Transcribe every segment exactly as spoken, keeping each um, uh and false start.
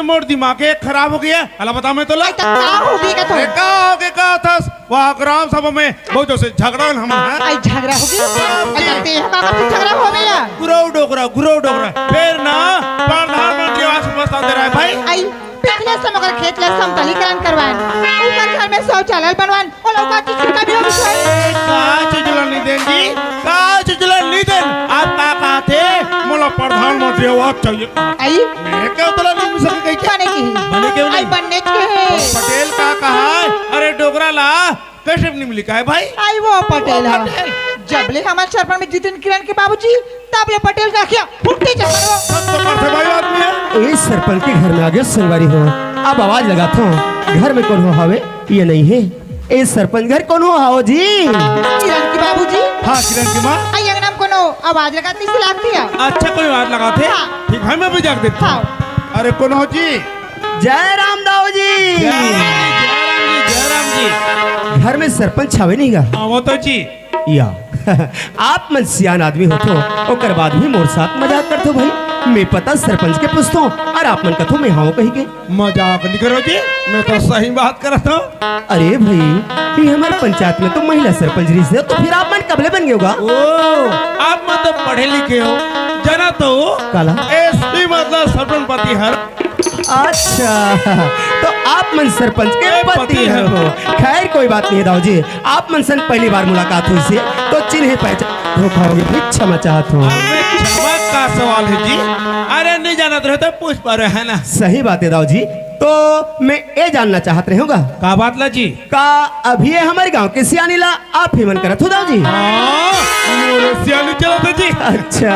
मोर दिमाग एक खराब हो गया। अला बता मैं तोला। अई, त का हो गया का तो? अरे का हो गया का थस? वहाँ ग्राम सभा में बहुत जोर से झगड़ा होन हमन, हाँ? अई झगड़ा हो गया? अई त तेहा का करथे झगड़ा हो गया? गुरव डोकरा, गुरव डोकरा। फेर ना प्रधानमंत्री आवास में बसा दे रहा है भाई। अई पिछले समय ओकर खेत ला समतलीकरण करवाएन, ओकर घर में शौचालय बनवाएन, ओला ओकर चीज का भी हो गया। का चीज ला नहीं देन जी? का चीज ला नहीं देन? आप का कहथे? मोला प्रधानमंत्री आवास चाहिए। अई? मैं का तोला नहीं मिल सके कहीं के? बने के ही। बने के ही अई नहीं। बनने के है। पटेल का कहा है? अरे डोकरा ला, कैसे नहीं मिली का है भाई? अई वो पटेल वो है। पटेल। जब ले हमर सरपंच में जितिन किरण के बाबूजी, तब ले पटेल का क्या फुटते चक्कर हो। सब तो करथे भाई आदमी है। ए सरपंच के घर में आ गया संगवारी हो। अब आवाज लगाथों, घर में कौन हो हावे? ये नहीं है। ए सरपंच घर कौन हो हाओ जी? किरण के बाबूजी। हाँ, किरण के माँ। अई अंगना में कोनो आवाज लगात नहीं से लागती है। अच्छा, कोई आवाज लगाथे? हाँ। ठीक है, मैं भी जाके देखता हूँ। हाँ। अरे, कौन हो जी? जय राम दाऊ जी। जय राम जी, जय राम जी, जय राम जी। घर में सरपंच हावे नहीं गा? हाँ, वो तो जी। या। आप मन सियान आदमी होथो, ओकर बाद भी मोर साथ मजाक करथो भाई। मैं पता सरपंच के पूछथो, अउ आप मन कथो मैं हाव कही के। मजाक नहीं करो जी, मैं तो सही बात करत हूँ। अरे भाई, ये हमर पंचायत में तो महिला सरपंच रहिस हे, तो फिर आप मन कब ले बन गए होगा? ओ, आप मन तो पढ़े लिखे हो, जाना तो काला? एसपी मतलब सरपंच पति हर। अच्छा, तो आप मन सरपंच के ए, पति पति हर हर। हो। खैर, कोई बात नहीं दाऊ जी, आप मन सन पहली बार मुलाकात होइस हे, तो चिन्हे पहचान धोखा होगे, फिर क्षमा चाहत हूँ। अरे, क्षमा का सवाल है जी? अरे, नहीं जानत रहे तो पूछ पा रहे हैं ना। सही बात है दाऊ जी, तो मैं ये जानना चाहत रहूंगा। का बात ला जी? का अभी ये हमर गांव के सियानी ला आप ही मन करत हो दाऊ जी? हाँ, मोरे सियानी चलत है जी। अच्छा,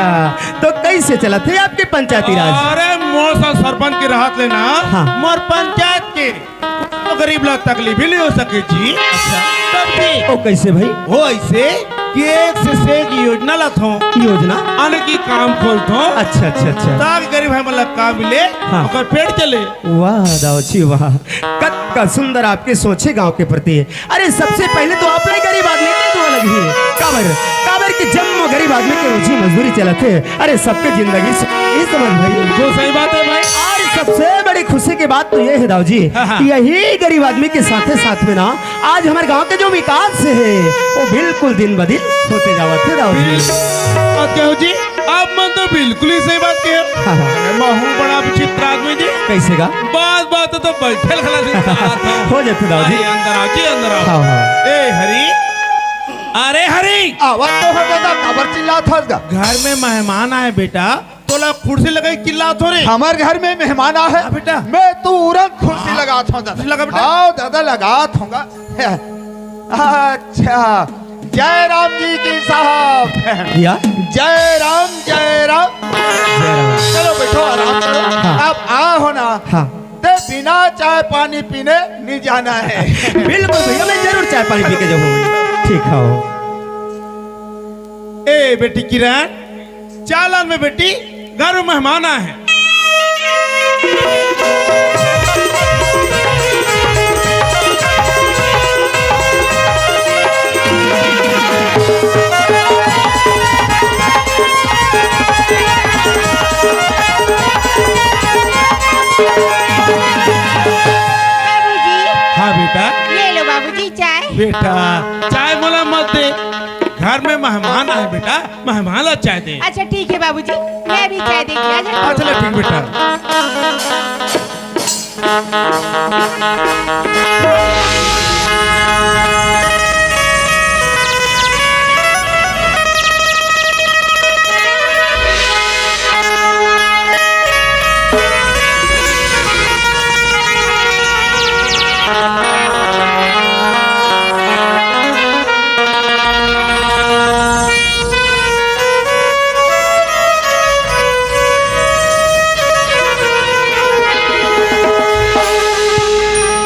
तो कैसे चलत है आपके पंचायती राज? अरे, मोर सा सरपंच के रहत ले ना, हाँ। मोर पंचायत के कोनो गरीब ला तकलीफ ही नहीं हो सके जी। अच्छा। तब भी ओ, कैसे भाई? वो ऐसे कि एक से, से एक योजना लाथों। योजना? अन की काम खोलथों। अच्छा, अच्छा, अच्छा। ताकि गरीब है मतलब काम मिले, हाँ। ओकर पेट चले। वाह दाऊ जी, वाह। कत का सुंदर आपके सोचे गांव के प्रति। अरे, सबसे पहले तो अपने गरीब आदमी के दुआ लगी। काबर, काबर कि जम्मो गरीब आदमी के रोजी मजदूरी चलत हे। अरे, सबके जिंदगी से ये समझ भाई। बिल्कुल सही बात है भाई। और सबसे बड़ी खुशी की बात तो ये है दाऊ जी, हाँ, हाँ। यही गरीब आदमी के साथे साथ में ना आज हमर गांव के जो विकास हे, वो बिल्कुल दिन ब दिन होते जावत हे दाऊ जी। बिल्कुल। बात क्या हो जी? आप मन तो बिल्कुल ही सही बात कहे। हाँ, हाँ। अरे, महू बड़ा विचित्र आदमी जी। कैसे का? बात, बात तो बैठल खला दिन कहा था। हो जाते दाऊ जी। अरे, अंदर आओ जी, अंदर आओ। हाँ, हाँ। ए, हरी। अरे, हरी। आवाज तो हो दादा, काबर चिल्लात हस गा? घर में मेहमान आए बेटा, तोला कुर्सी लगाई चिल्लात हो रे। हमर घर में मेहमान आ है। हाँ, बेटा। मैं तुरंत कुर्सी हाँ। लगात हूँ दादा। कुर्सी लगा बेटा। हाँ, दादा, लगात हूँगा। अच्छा, जय राम जी की साहब। या? जय राम, जय राम। जय राम। चलो बैठो, आराम करो। हाँ। अब आ हो ना, हाँ। ते बिना चाय पानी पीने नहीं जाना है। बिल्कुल भैया, मैं जरूर चाय पानी पी के जाऊंगा। ठीक है हो। ए बेटी किरण, चालन में बेटी, घर में मेहमान आए हैं। बाबूजी। हाँ बेटा। ये लो बाबूजी चाय। बेटा, चाय मोला मत दे, घर में मेहमान आए बेटा। मेहमान ला चाय दे। अच्छा ठीक है बाबूजी, मैं भी चाय देके आ जाती हूँ। अच्छा, ले ठीक बेटा।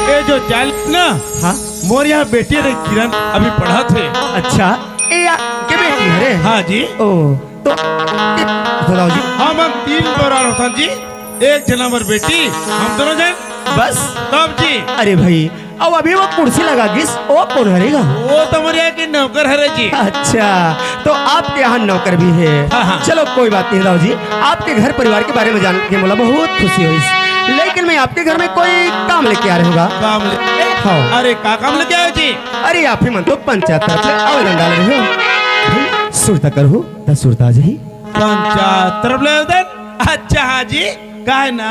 ये जो चाय ना, हाँ? मोर यहाँ बेटी रे किरण अभी पढ़त हे। अच्छा, ए या के बेटी हरे? हाँ जी। ओ, तो के, बताओ जी। हमन तीन परिवार होथन जी, एक झन हमर बेटी, हम दोनों झन। बस? तब जी। अरे भाई, अब अभी वो कुर्सी लगा गिस, ओ कौन हरे गा? वो तो हमर यहाँ के नौकर हरे जी। अच्छा, तो आपके यहाँ नौकर भी है। हाँ, हाँ। चलो कोई बात नहीं दाऊ जी, आपके घर परिवार के बारे में जान के मोला बहुत खुशी होइस। लेकिन मैं आपके घर में कोई काम लेके आ रहा हूँ। काम लेके? हाँ। अरे, का काम लेके आए जी? अरे, आप ही मन तो पंचायत तरफ ले आवेदन डाले रहे हो। सुरता करहू, त सुरता आ जाही। पंचायत तरफ ले आवेदन? अच्छा, हाँ जी। का है ना,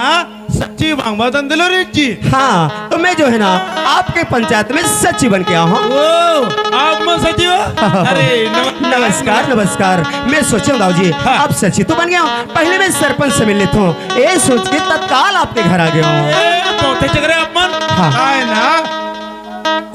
सचिव मांगबा तन दिलो रे जी। हाँ, तो मैं जो है ना, आपके पंचायत में सचिव बन के आया हूँ। ओ, आप मन सचिव हो? अरे, नमस्कार। नमस्कार, नमस्कार। मैं सोचे हूँ दाऊ जी, हाँ। अब सचिव तो बन गया हूँ, पहले मैं सरपंच से मिल लेता हूँ। ये सोच के तत्काल आपके घर आ गया हूँ। ए, बहुत अच्छे करे आप मन। हाँ। का है ना,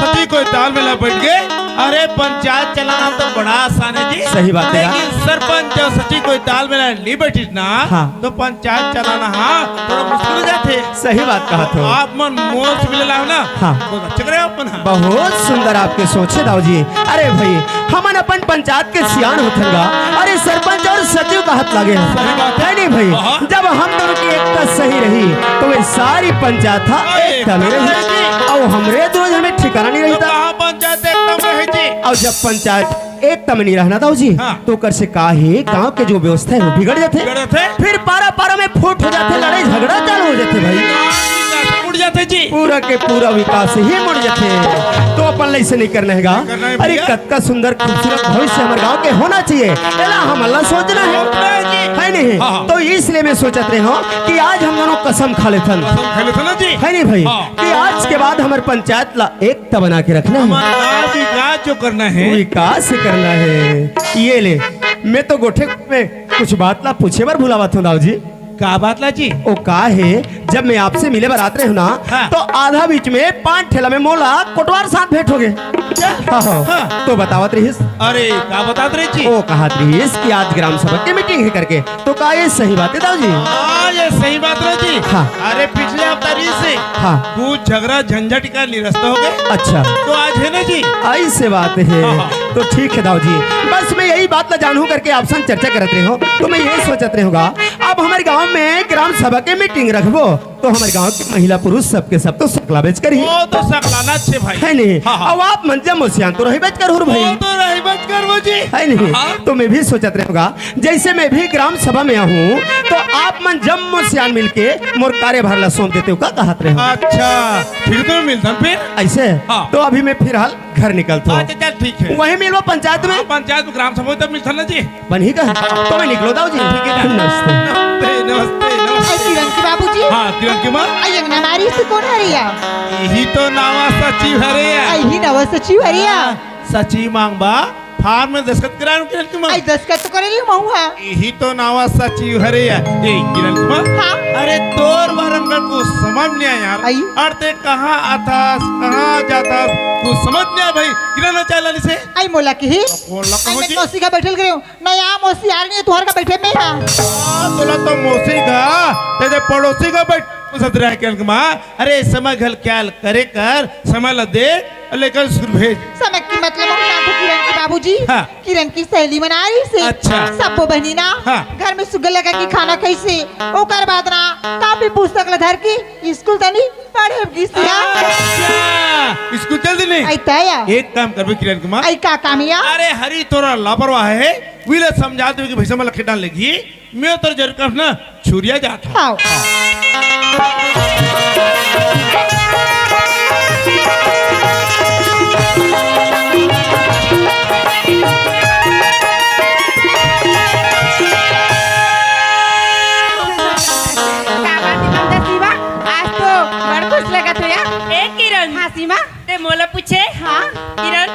सचिव कोई तालमेल बैठ गए। अरे, पंचायत चलाना तो बड़ा आसान है जी। सही बात है यार। लेकिन सरपंच और सचिव कोई तालमेल नहीं बैठी ना, हाँ। तो पंचायत चलाना, हाँ, थोड़ा मुश्किल हो जाते। सही बात कहा तो। आप मन मोर से मिले लाओ ना, हाँ। बहुत अच्छे करे आप मन, हाँ। बहुत सुंदर आपके सोच है दाऊ जी। अरे भाई, हमन अपन पंचायत के सियान होथन गा। अरे, सरपंच और सचिव का हाथ लागे है। सही बात है। है नहीं भाई? हाँ। जब हम दोनों की एकता सही रही, तो वे सारी पंचायत हा अरे, एकता में रही। जी। और हमरे दोनों झन में ठिकाना नहीं तो रहता। कहाँ पंचायत एकता में रही जी? और जब पंचायत एकता में नहीं रहना दाऊ जी, हाँ। तो ओकर से का है, गांव के जो व्यवस्था है, वो बिगड़ जाते। बिगड़ जाते। फिर पारा पारा में फूट हो जाते, लड़ाई झगड़ा चालू हो जाते भाई। उड़ जाते जी। पूरा के पूरा विकास ही मुड़ जाथे। तो अपन ला ऐसे नहीं करना है गा। करना है अरे भैया। कतका सुंदर खूबसूरत भविष्य हमर गांव के होना चाहिए, एला हमन ला सोचना है। सोचना है जी। है नहीं? हाँ, हाँ। तो इसलिए मैं सोचत रहे हूँ कि आज हम दोनों कसम खा लेथन। कसम खा लेथन ना जी। है नहीं भाई? हाँ। कि आज के बाद हमर पंचायत ला एकता बना के रखना है। हमारा विकास जो करना है। विकास ही करना है। ये ले, मैं तो गोठे में कुछ बात ला पूछे बर भुलावत हूँ दाऊ जी। का बात ला जी? ओ का है, जब मैं आपसे मिले बर आत रहे हूँ ना, हाँ। तो आधा बीच में पान ठेला में मोला कोटवार साथ भेंट हो गए। क्या? हाँ, हाँ। हाँ। तो बतावत रहिस। अरे, का बतात रहे जी? ओ कहत रहिस कि आज ग्राम सभा की मीटिंग है करके। तो का ये सही बात है दाऊ जी? हाँ, ये सही बात है जी। हाँ। अरे, पिछले हफ्ता रहिस से हाँ। कुछ झगड़ा झंझट का निरस्ता हो गए। अच्छा। तो आज है ना जी? ऐसे बात है। हाँ, हाँ। तो ठीक है दाऊ जी, बस मैं यही बात ला जानहूँ करके आपसे चर्चा करत रहे हूँ, तो मैं ये सोचत रहे हूँ गा, अब हमर गांव में ग्राम सभा के मीटिंग रखबो, तो हमर गांव के महिला पुरुष सबके सब तो सकला बेच करही। वो तो सकलाना छे भाई। है नहीं? हाँ, हाँ। अब आप मन जम्मो सियान तो रही बेच करहू भाई। वो तो रही बेच करबो जी। है नहीं? हाँ। तो मैं भी सोचत रहे हूँ गा, जैसे मैं भी ग्राम सभा में आहूँ, तो आप मन जम्मो सियान मिलके मोर कार्यभार ला सौंप देते हो, का कहत रहे हो? अच्छा, फिर तो मिलथन फिर। ऐसे? हाँ। तो अभी मैं फिलहाल घर निकलता हूँ। अच्छा, चल ठीक है। वहीं मिलबो पंचायत में? हाँ, पंचायत में ग्राम सभा तब मिलथन ना जी। बनही का? तो मैं निकलो दाऊ जी। ठीक है ना? नमस्ते। नमस्ते, नमस्ते, नमस्ते। ऐ किरण के बाबूजी। हाँ, किरण के माँ। ऐ अंगना मारी से कोन हरे या? यही तो नावा सचिव हरे या। ऐ ही नावा सचिव हरे या। हाँ, सचिव मांगबा, फार्म में दस्तखत कराए किरण के माँ। ऐ दस्तखत तो करे ली महू हा। यही तो नावा सचिव हरे या। ए, किरण के माँ। हाँ। अरे, तोर बर हमका कुछ समझ नहीं आया यार। आई। अरे, ते कहाँ आथस, कहाँ जाथस, कुछ समझ नहीं आया भाई। किरण चाला से। ऐ मोला किही। कौन लगा ऐ हो मैं जी? मौसी का बैठल करे हूँ। मैं यहाँ मौसी आ रही है, तुहर का बैठे में है। हाँ, तोला तो मौसी का, तेरे पड़ोसी का बैठ, सत रहे के माँ। अरे, समय घल ख्याल करे कर, समय ला दे, लेकर स्कूल भेज। समय की मतलब हम जानते किरण की बाबूजी। हाँ। किरण की सहेली मन आ रही से। अच्छा। सबो बहनी ना, हाँ। घर में सुग्घर लगा के खाना खाइसे, ओकर बाद ना कापी पुस्तक ला धर के स्कूल तनी पढ़े गिस या। अच्छा, स्कूल चल दिने? ऐ तय या। एक काम करबे किरण कुमार। ऐ का काम या? अरे हरी तोरा लापरवाह है, विले समझा दे कि भैसा मला खेडान लेगी, मैं तोर जरूर काम ना छुरिया जात हूँ। हाँ। का बात है ममता शिवा? आज तो बड़ खुश लगत हो या। ए किरण। हाँ सीमा। ते मोला पूछे? हाँ। किरण,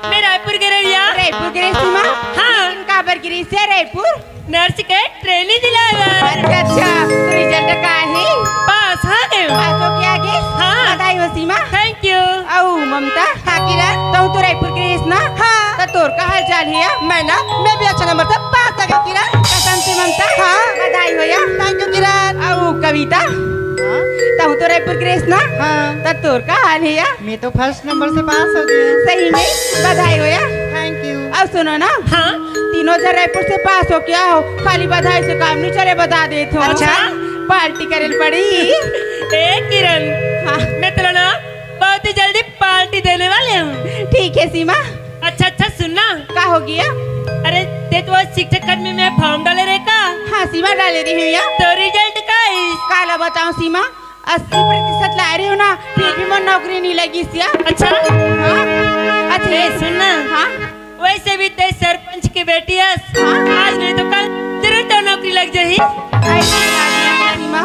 मैं रायपुर गे रही या। रायपुर गे रही सीमा? हाँ। लेकिन काबर गे रही से रायपुर? नर्स के ट्रेनिंग दिलाए बर। अच्छा, अच्छा। तो रिजल्ट का है? पास हो गए। पास हो गया गे? हाँ। बधाई हो सीमा। Thank you। अउ ममता? हाँ किरण, तू तो रायपुर गे रहिस ना? हाँ। त तोर का हाल चाल है या? मैं ना, मैं भी अच्छा नंबर से पास हो गई किरण। कसम से ममता? हाँ। बधाई हो या। Thank you किरण। अउ कविता? हाँ। तू तो रायपुर गे रहिस ना? हाँ। त तोर का हाल है या? मैं तो फर्स्ट नंबर से पास हो गई। सही में? बधाई हो या। Thank you। अउ सुनो ना। हाँ। तीनों झन रायपुर से पास हो क्या हो? खाली बधाई से काम नहीं चले, बता देत हो। अच्छा। पार्टी करे ल पड़ी। ए किरण। हाँ। मैं तोला ना बहुत ही जल्दी पार्टी देने वाले हूँ। ठीक है सीमा। अच्छा, अच्छा, सुन ना। का हो गया? अरे, ते तो आज शिक्षक अकादमी में फॉर्म डाले रहे का? हाँ सीमा, डाले रही हूँ या। तो रिजल्ट का है? काला बताओ सीमा, अस्सी प्रतिशत लाए रहे हो ना, फिर भी मोर नौकरी नहीं लगी सिया। अच्छा। हाँ। अच्छा, ए, ये सुन ना। हाँ। वैसे भी ते सरपंच की बेटी हस। हाँ। आज नहीं तो कल जरूर तो नौकरी लग जाही। ऐसी बात नहीं सीमा,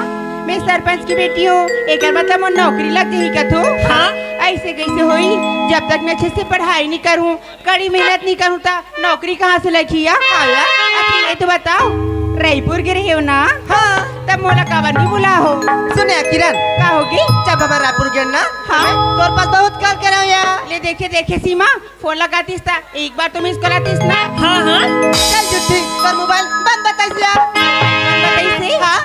मैं सरपंच की बेटी हूँ, एकर मतलब मोर नौकरी लग जाही का तू? हाँ। ऐसे कैसे होई? जब तक मैं अच्छे से पढ़ाई नहीं करूँ, कड़ी मेहनत नहीं करूँ, त नौकरी कहाँ से लगी या? हाँ यार। अच्छा, ये तो बताओ, रायपुर गे रहे हो ना? हाँ। तब मोला काबर नहीं बुला हो? सुने किरण, का होगे? जब हमर रायपुर गे ना, हाँ। मैं तोर पास बहुत कॉल करे हूँ यार। ले देखे, देखे सीमा, फोन लगातीस त एक बार तो मिस कॉल आतीस ना। हाँ, हाँ। चल झूठी, तोर मोबाइल बंद बताइस यार। बंद बताइस हे? हाँ।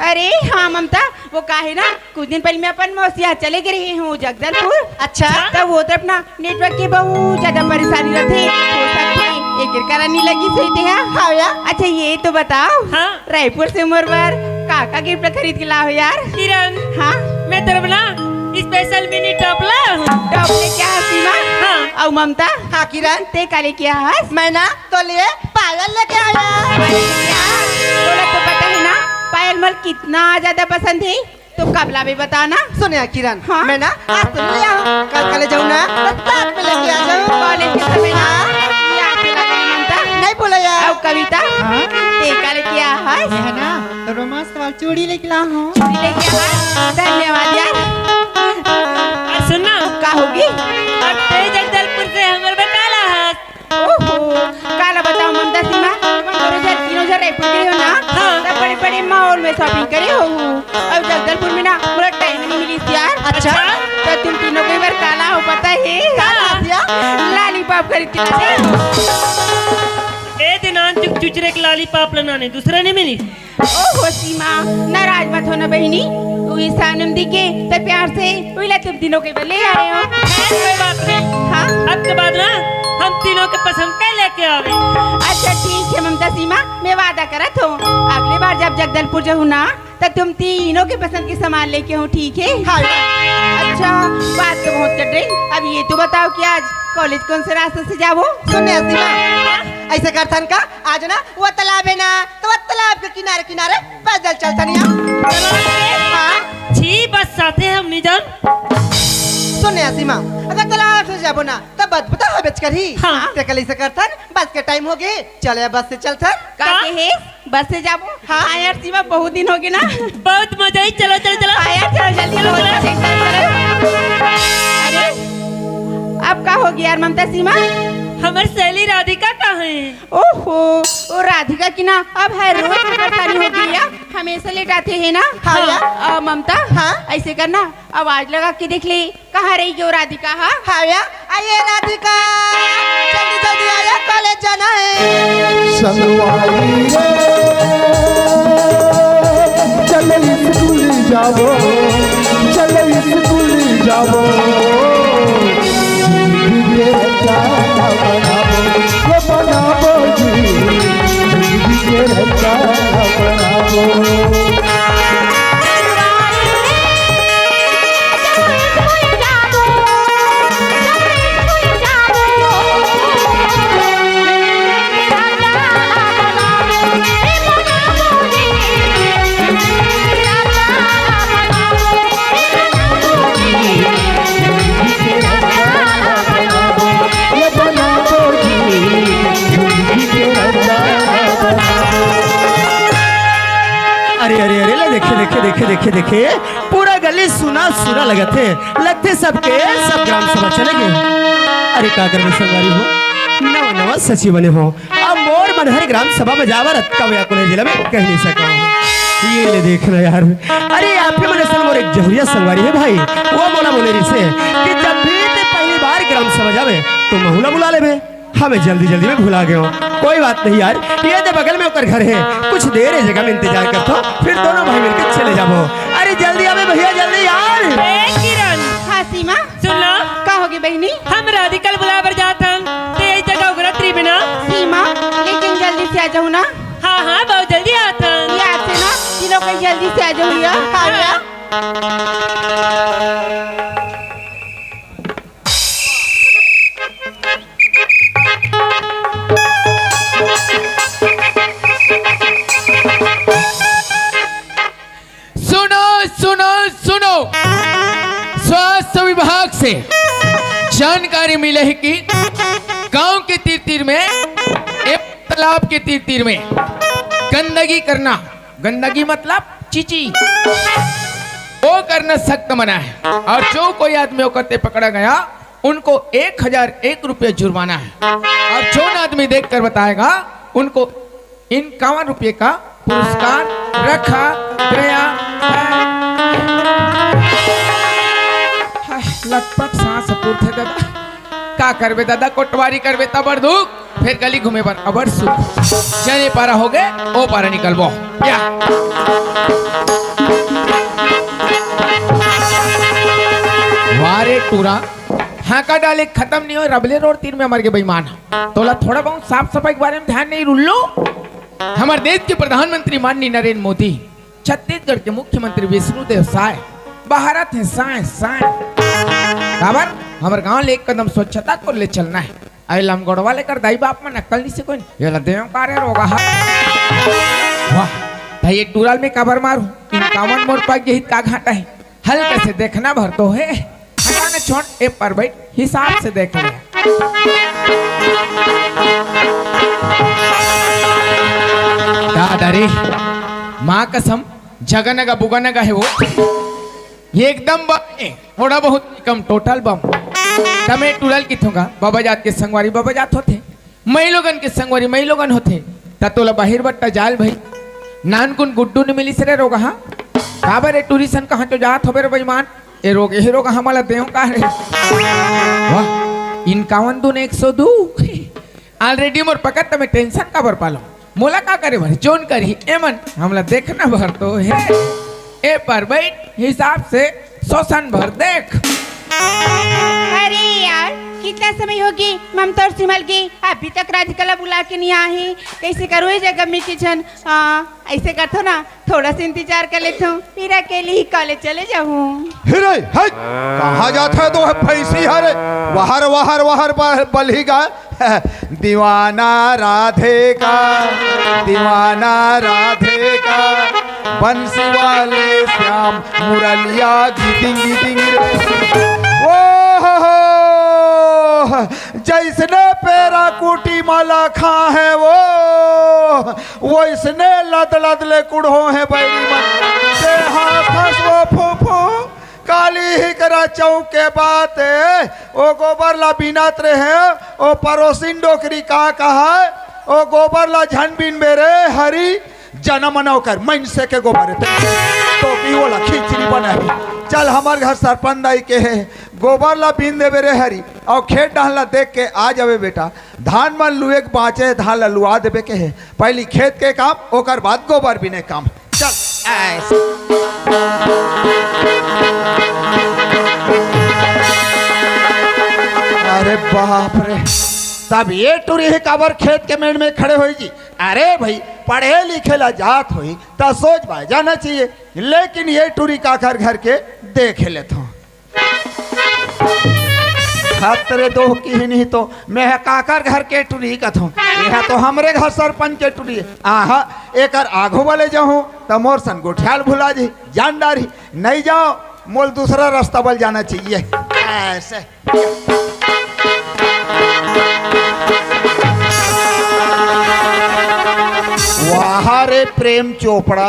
अरे हाँ ममता, वो का हे ना, कुछ दिन पहले मैं अपन मौसी यहाँ चले गए रही हूँ जगदलपुर। अच्छा। तब वो तरफ ना नेटवर्क की बहुत ज्यादा परेशानी रहते, हो सकते एकर कारण नहीं लगी सही ते। हाँ। हाँ यार। अच्छा, ये तो बताओ, हाँ। रायपुर से मोर बर का का गिफ्ट खरीद के लाओ यार? किरण। हाँ। मैं तरफ ना स्पेशल मिनी टॉप ला हूँ। टॉप लेके आ सीमा। हाँ। अउ ममता? हाँ किरण। ते का लेके आ हस? मैं ना तो लिए पायल लेके आया। पायल लेके आ? तोला तो पता है ना, पायल मोला कितना ज्यादा पसंद है। तो कब लाबे बता ना। सुने किरण, हाँ? मैं ना आज तो नहीं आऊँ, कल कल जाऊँ ना, तो साथ में लेके आ जाऊँ। कॉलेज के समय ना, हाँ? याद से लगा नहीं मनता। नहीं बोला यार। अउ कविता, हाँ? ते का लेके आ हस? ये है ना, तो रोमांस वाला चूड़ी लेके ला हूँ। चूड़ी लेके आ हस? धन्यवाद यार। अरे सुन ना। का होगे? अब ते जगदलपुर से हमर बटाला हस। ओहो, काला बताओ ममता सीमा, तीनों जन रायपुर गए हो ना? हाँ। तब बड़े-बड़े मॉल में शॉपिंग करे हो। अब जगदलपुर में ना, पूरा टाइम नहीं मिली यार। अच्छा। तो तुम तीनों के बार काला हो पता है? काला? लॉलीपॉप खरीद के लाए हो। ए दिनान चुक चुचरे के लॉलीपॉप लेना नहीं, दूसरा नहीं मिली। ओहो सीमा, नाराज मत होना बहिनी, उही सानम दी के त प्यार से उहिला तुम तीनों के बल्ले आए हो। खैर, कोई बात नहीं। हाँ? अब के बाद ना हम तीनों के पसंद का लेके आवे। अच्छा ठीक है ममता सीमा, मैं वादा करत हूँ, अगले बार जब जगदलपुर जाऊँ ना, त तुम तीनों के पसंद के सामान लेके हूँ, ठीक है? हाँ। अच्छा, बात तो बहुत कर रही, अब ये तो बताओ कि आज कॉलेज कौन से रास्ते से जाबो? सुने सीमा, ऐसे करथन का, आज ना वो तालाब है ना, तो वो तालाब के किनारे किनारे पैदल चलथन या। तालाब के? हाँ। छी, बस साथे हम नहीं जान। सुने सीमा, अगर तालाब से जाबो ना, तब बदबू तो होबेच करही। हाँ। ते कल ऐसे करथन, बस के टाइम होगे, चल या बस से चलथन। का का? कहे? बस से जाबो? हाँ। हाँ यार सीमा, बहुत दिन होगे ना। बहुत मजा आई, चलो, चलो, चलो। हाँ यार, चलो जल्दी चलो, चलो, चलो। चलो। अरे, अब का होगे यार ममता सीमा? हमर सहेली राधिका कहाँ है? ओहो, वो राधिका की ना अब हर रोज परेशानी होगे यार, हमेशा लेट आते हैं ना। हाँ यार। अ, ममता, हाँ? ऐसे करना, आवाज लगा के देख ले, कहाँ रही गयो राधिका, हाँ? हाँ या, आइए राधिका, जल्दी जल्दी आया, कॉलेज जाना है। संगवारी रे, चल स्कूल जाबो, चल स्कूल जाबो। जिंदगी के रचना बनाबो, वो बनाबो जी, जिंदगी के रचना बनाबो। अरे, अरे, अरे, ले देखे, देखे, देखे, देखे, देखे, पूरा गली सुना, सुना लगत हे। लगथे सबके सब ग्राम सभा चले गे। अरे, का करबे संगवारी हो, नवा, नवा सचिव बने हो। अब मोर मन हर ग्राम सभा में जावर अतका व्याकुल हे, जेला मैं कह नहीं सकंव। ये ले देख ना यार, अरे, आप ही मन असन मोर एक जहुरिया संगवारी हे भाई, वो मोला बोले रिहिसे कि जब भी ते पहली बार ग्राम सभा जाबे, तो महू ला बुला लेबे। हाँ, मैं जल्दी जल्दी में भुला गयो। कोई बात नहीं यार, ये दे बगल में ओकर घर हे, कुछ देर ए जगह में इंतजार करथों, फिर दोनों भाई मिलके चले जाबो। अरे जल्दी आबे भैया, जल्दी यार। ए किरण। हाँ सीमा। सुन लो। का होगे बहिनी? हम राधिका ल बुलाए बर जात हन, ते ए जगह उघरत रहिबे ना। सीमा, लेकिन जल्दी से आ जाहू ना। हाँ हाँ, बहुत जल्दी आत हन। याद से ना, तीनों कहीं जल्दी से आ जाहू या। हाँ या। सुनो, सुनो, जानकारी मिले हे कि गांव के तीर तीर में, एक तालाब के तीर तीर में गंदगी करना, गंदगी मतलब चीची, वो करना सख्त मना है। और जो कोई आदमी वो करते पकड़ा गया, उनको एक हजार एक रुपये जुर्माना है। और जोन आदमी देख कर बताएगा, उनको इक्यावन रुपये का पुरस्कार रखा गया है। हाय, लटपट सांस फूलथे दादा। का करबे दादा, कोटवारी करबे त बड़ दुख, फेर गली घूमे बर अबड़ सुख। जने पारा होगे, ओ पारा निकलबो। या। वाह रे टूरा, हांका डाले खतम नहीं होय, रबले रोड तीर में मर गे बेईमान। तोला थोड़ा बहुत साफ सफाई के बारे में ध्यान नहीं, उल्लू? हमर देश के प्रधानमंत्री माननीय नरेंद्र मोदी, छत्तीसगढ़ के मुख्यमंत्री विष्णुदेव साय, बहारत हे साय साय। काबर? हमर गांव ले एक कदम स्वच्छता को ले चलना है। अरे लमगोड़वा लेकर दाई बाप मन अक्कल नहीं से कोई नहीं। ये ला देव का रे रोगा हा। वाह, त ये टूरा ल मैं काबर मारू? इक्यावन मोर पग गई त का घाटा है? हल्के से देखना भर तो है। हटा ना छोड़, ए पर बैठ, हिसाब से देख ले। दादा रे, माँ कसम, जगनगा बुगनगा है वो। ये एकदम बम है, थोड़ा बहुत कम, टोटल बम। त मैं टूरा ल किथों गा, बाबा जात के संगवारी बाबा जात होथे, मई लोगन के संगवारी मई लोगन होथे, त तोला बाहिर बट्टा जाल भाई। नानकुन गुड्डू ने मिलिस रे रोगहा। काबर ए टूरी सन कहाँ तो जात होबे रे बेईमान? ए रोग, ए रोग हमला देव का रे? वाह, इक्यावन दून एक सौ दू। Already मोर पकड़ त मैं tension काबर पालो? मोला का करे बर? जोन करही एमन, हमला देखना भर तो है। ए पर बैठ, हिसाब से शोषण भर देख। अरे यार, कितना समय हो गई ममता और सिमल के, अभी तक राधिका ला बुला के नहीं आए हैं। कैसे करो ये जगह में किचन? हाँ, ऐसे करथो ना, थोड़ा सा इंतजार कर लेथो, फिर अकेले ही कॉलेज चले जाऊँ। हिरे, हट! कहाँ जात है तो है भैंसी हरे? वहर, वहर, वहर ब-, बलही गाय। दीवाना राधे का, दीवाना राधे का, बंसी वाले श्याम मुरलिया गिदिंग गिदिंग रे। ओ हो हो, जैसने पेरा कुटी माला खा है वो, वैसने लद लद ले कुढ़ो है बैरी मन। ते हाथस वो फू फू, काली ही करा चौक के बात है। ओ गोबर ला बिनत रहे, ओ परोसिन डोकरी का कहा, ओ गोबर ला झन बिनबे रे हरी, जनम न ओकर मइनसे के गोबर है। तो की ओला खिचड़ी बनाही। चल हमर घर सरपंच दाई के है, गोबर ला बिन देबे रे हरी, अउ खेत डहन ला देख के आ जाबे बेटा। धान मन लुए के बाँचे, धान ला लुआ देबे के हे। पहिली खेत के काम, ओकर बाद गोबर बिने काम। चल, ऐसे। अरे बाप रे, तब ये टुरी हे काबर खेत के मेड़ में खड़े होई जी? अरे भाई, पढ़े लिखे ला जात होई, त सोच भाई जाना चाहिए, लेकिन ये टुरी काकर घर के देख लेत हूँ। हत रे दोह किहिन ही तो, मैं ह काकर घर के टुरी कथों, ये ह तो हमरे घर सरपंच के टुरी। आहा, एकर आघू वाले जाहूं त मोर सन गोठियाल भुला जी, जान डारी। नहीं जाओ, मोल दूसरा रास्ता बल जाना चाहिए। ऐसे। वाह रे प्रेम चोपड़ा,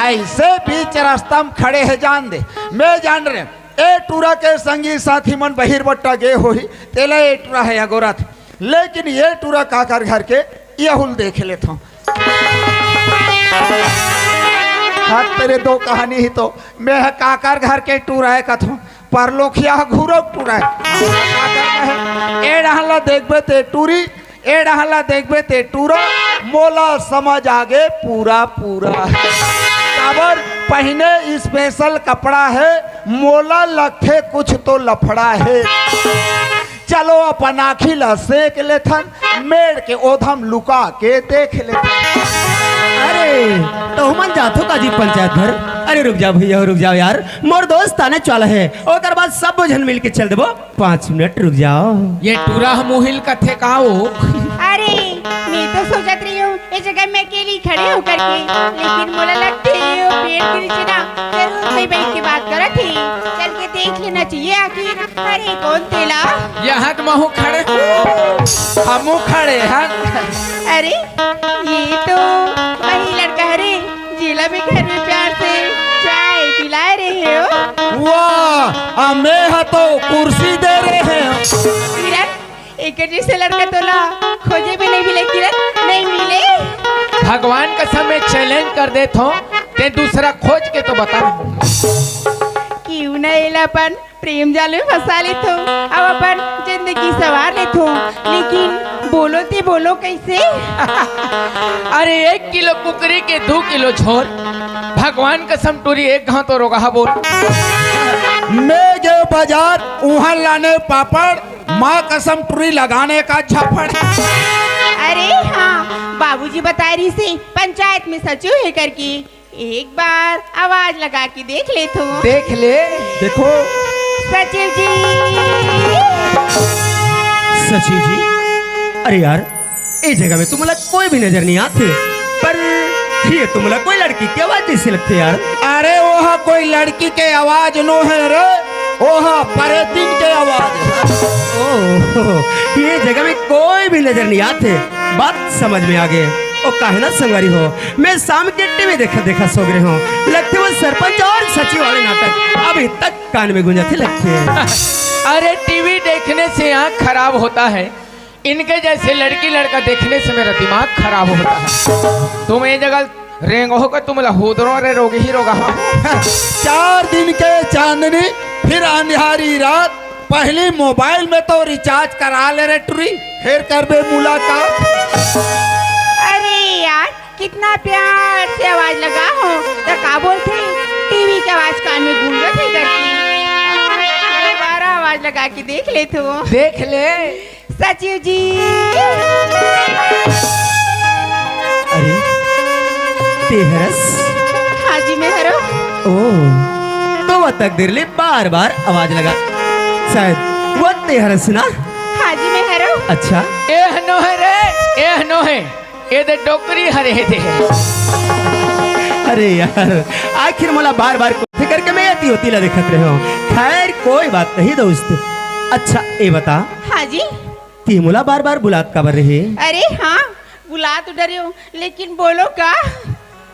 ऐसे बीच रास्ता में खड़े है, जान दे, मैं जान रहे ए टूरा के संगी साथी मन बहिर बट्टा गे होही, तेला ए टूरा है अगोरत, लेकिन ये टूरा काकर घर के यहुल देख लेत हूँ। हत रे दोह कहानी ही तो, मैं ह काकर घर के टूरा है कथों, परलोखिया ह घुरो टूरा है। ए डहन ला देखबे ते टूरी, ए डहन ला देखबे ते टूरा, मोला समझ आगे पूरा पूरा। काबर पहिने special कपड़ा है, मोला लगथे कुछ तो लफड़ा है। चलो अपन आँखी ला सेक लेथन, मेड़ के ओधम लुका के देख लेथन। अरे, तो हमन जाथो का जी पंचायत घर? अरे रुक जाओ भैया, रुक जाओ यार, मोर दोस्त आने वाला है, ओकर बाद सब झन मिल के चल देबो। पाँच मिनट रुक जाओ। ये टूरा ह मुहिल कथे का वो? अरे, मैं तो सोचत रही हूँ, ये जगह मैं अकेली खड़ी हूँ करके, लेकिन मोला लगथे, ये पेड़ के नीचे ना जरूर कोई बैठ के बात करत हे। चल के देख लेना चाहिए आखिर। अरे कौन तेला? यहाँ तो महू खड़े हो, हमू खड़े हैं। अरे ये तो वही लड़का हरे, जेला भी घर में प्यार से चाय पिलाए रहे हो। वाह, अमे हा तो कुर्सी दे रहे हैं। किरण, एकर जैसे लड़का तोला खोजे भी नहीं मिले किरण, नहीं मिले। भगवान कसम मैं चैलेंज कर देत हूँ, ते दूसरा खोज के तो बता। क्यों ना एला अपन प्रेम जाल में फंसा लेथो, अब अपन जिंदगी सवार लेथो, लेकिन बोलो ते बोलो कैसे? अरे एक किलो कुकरी के दू किलो झोर, भगवान कसम टूरी एक घाव तो रोगहा बोल। मैं गए बाजार, उहाँ लाने पापड़, माँ कसम टूरी लगाने का झापड़। अरे हाँ, बाबूजी बताए रहिसे पंचायत में सचिव हे करके, एक बार आवाज लगा के देख लेथो। देख ले। देखो। सचिव जी। सचिव जी, अरे यार, ए जगह में तो मोला कोई भी नजर नहीं आथे, पर ये तो मोला कोई लड़की के आवाज जैसे लगथे यार। अरे ओहा कोई लड़की के आवाज नो हे रे, ओहा परेतिन के आवाज हे। ओह, ये जगह में कोई भी नजर नहीं आथे। बात समझ में आ गे। ओ काहे ना संगवारी हो, मैं शाम के टीवी देखत देखत सो गे रहेंव। लगथे वो सरपंच और सचिव वाले नाटक अभी तक कान में गूंजथे लगथे। अरे टीवी देखने से आँख खराब होता है, इनके जैसे लड़की लड़का देखने से मेरा दिमाग खराब होता है। तुम ये जगह रेंगो हो का तुम लहूदरो रे रोगही रोगहा। चार दिन के चांदनी, फिर अंधियारी रात। पहली मोबाइल में तो रिचार्ज करा ले रे टुरी, फिर करबे मुलाकात। अरे यार, कितना प्यार से आवाज लगा हो, तो का बोलथे? टीवी के आवाज कान में गूंजत हे करके। दोबारा आवाज लगा के देख लेथो। देख ले। सचिव जी। अरे, ते हरस? हाँ जी, मैं हरों। ओ, तो वो तकदीर ले बार-बार आवाज लगा। शायद वो ते हरस ना? हाँ जी, मैं हरों। अच्छा। एह नोहे रे, एह नोहे। ए दे डोकरी हरे हे दे। अरे यार, आखिर मोला बार-बार कोथे करके मैं एती ओती ला देखत रहेंव। खैर, कोई बात नहीं दोस्त। अच्छा, ए बता। हाँ जी। ते मोला बार-बार बुलात काबर रहे? अरे हाँ, बुला तो डरेंव, लेकिन बोलो का?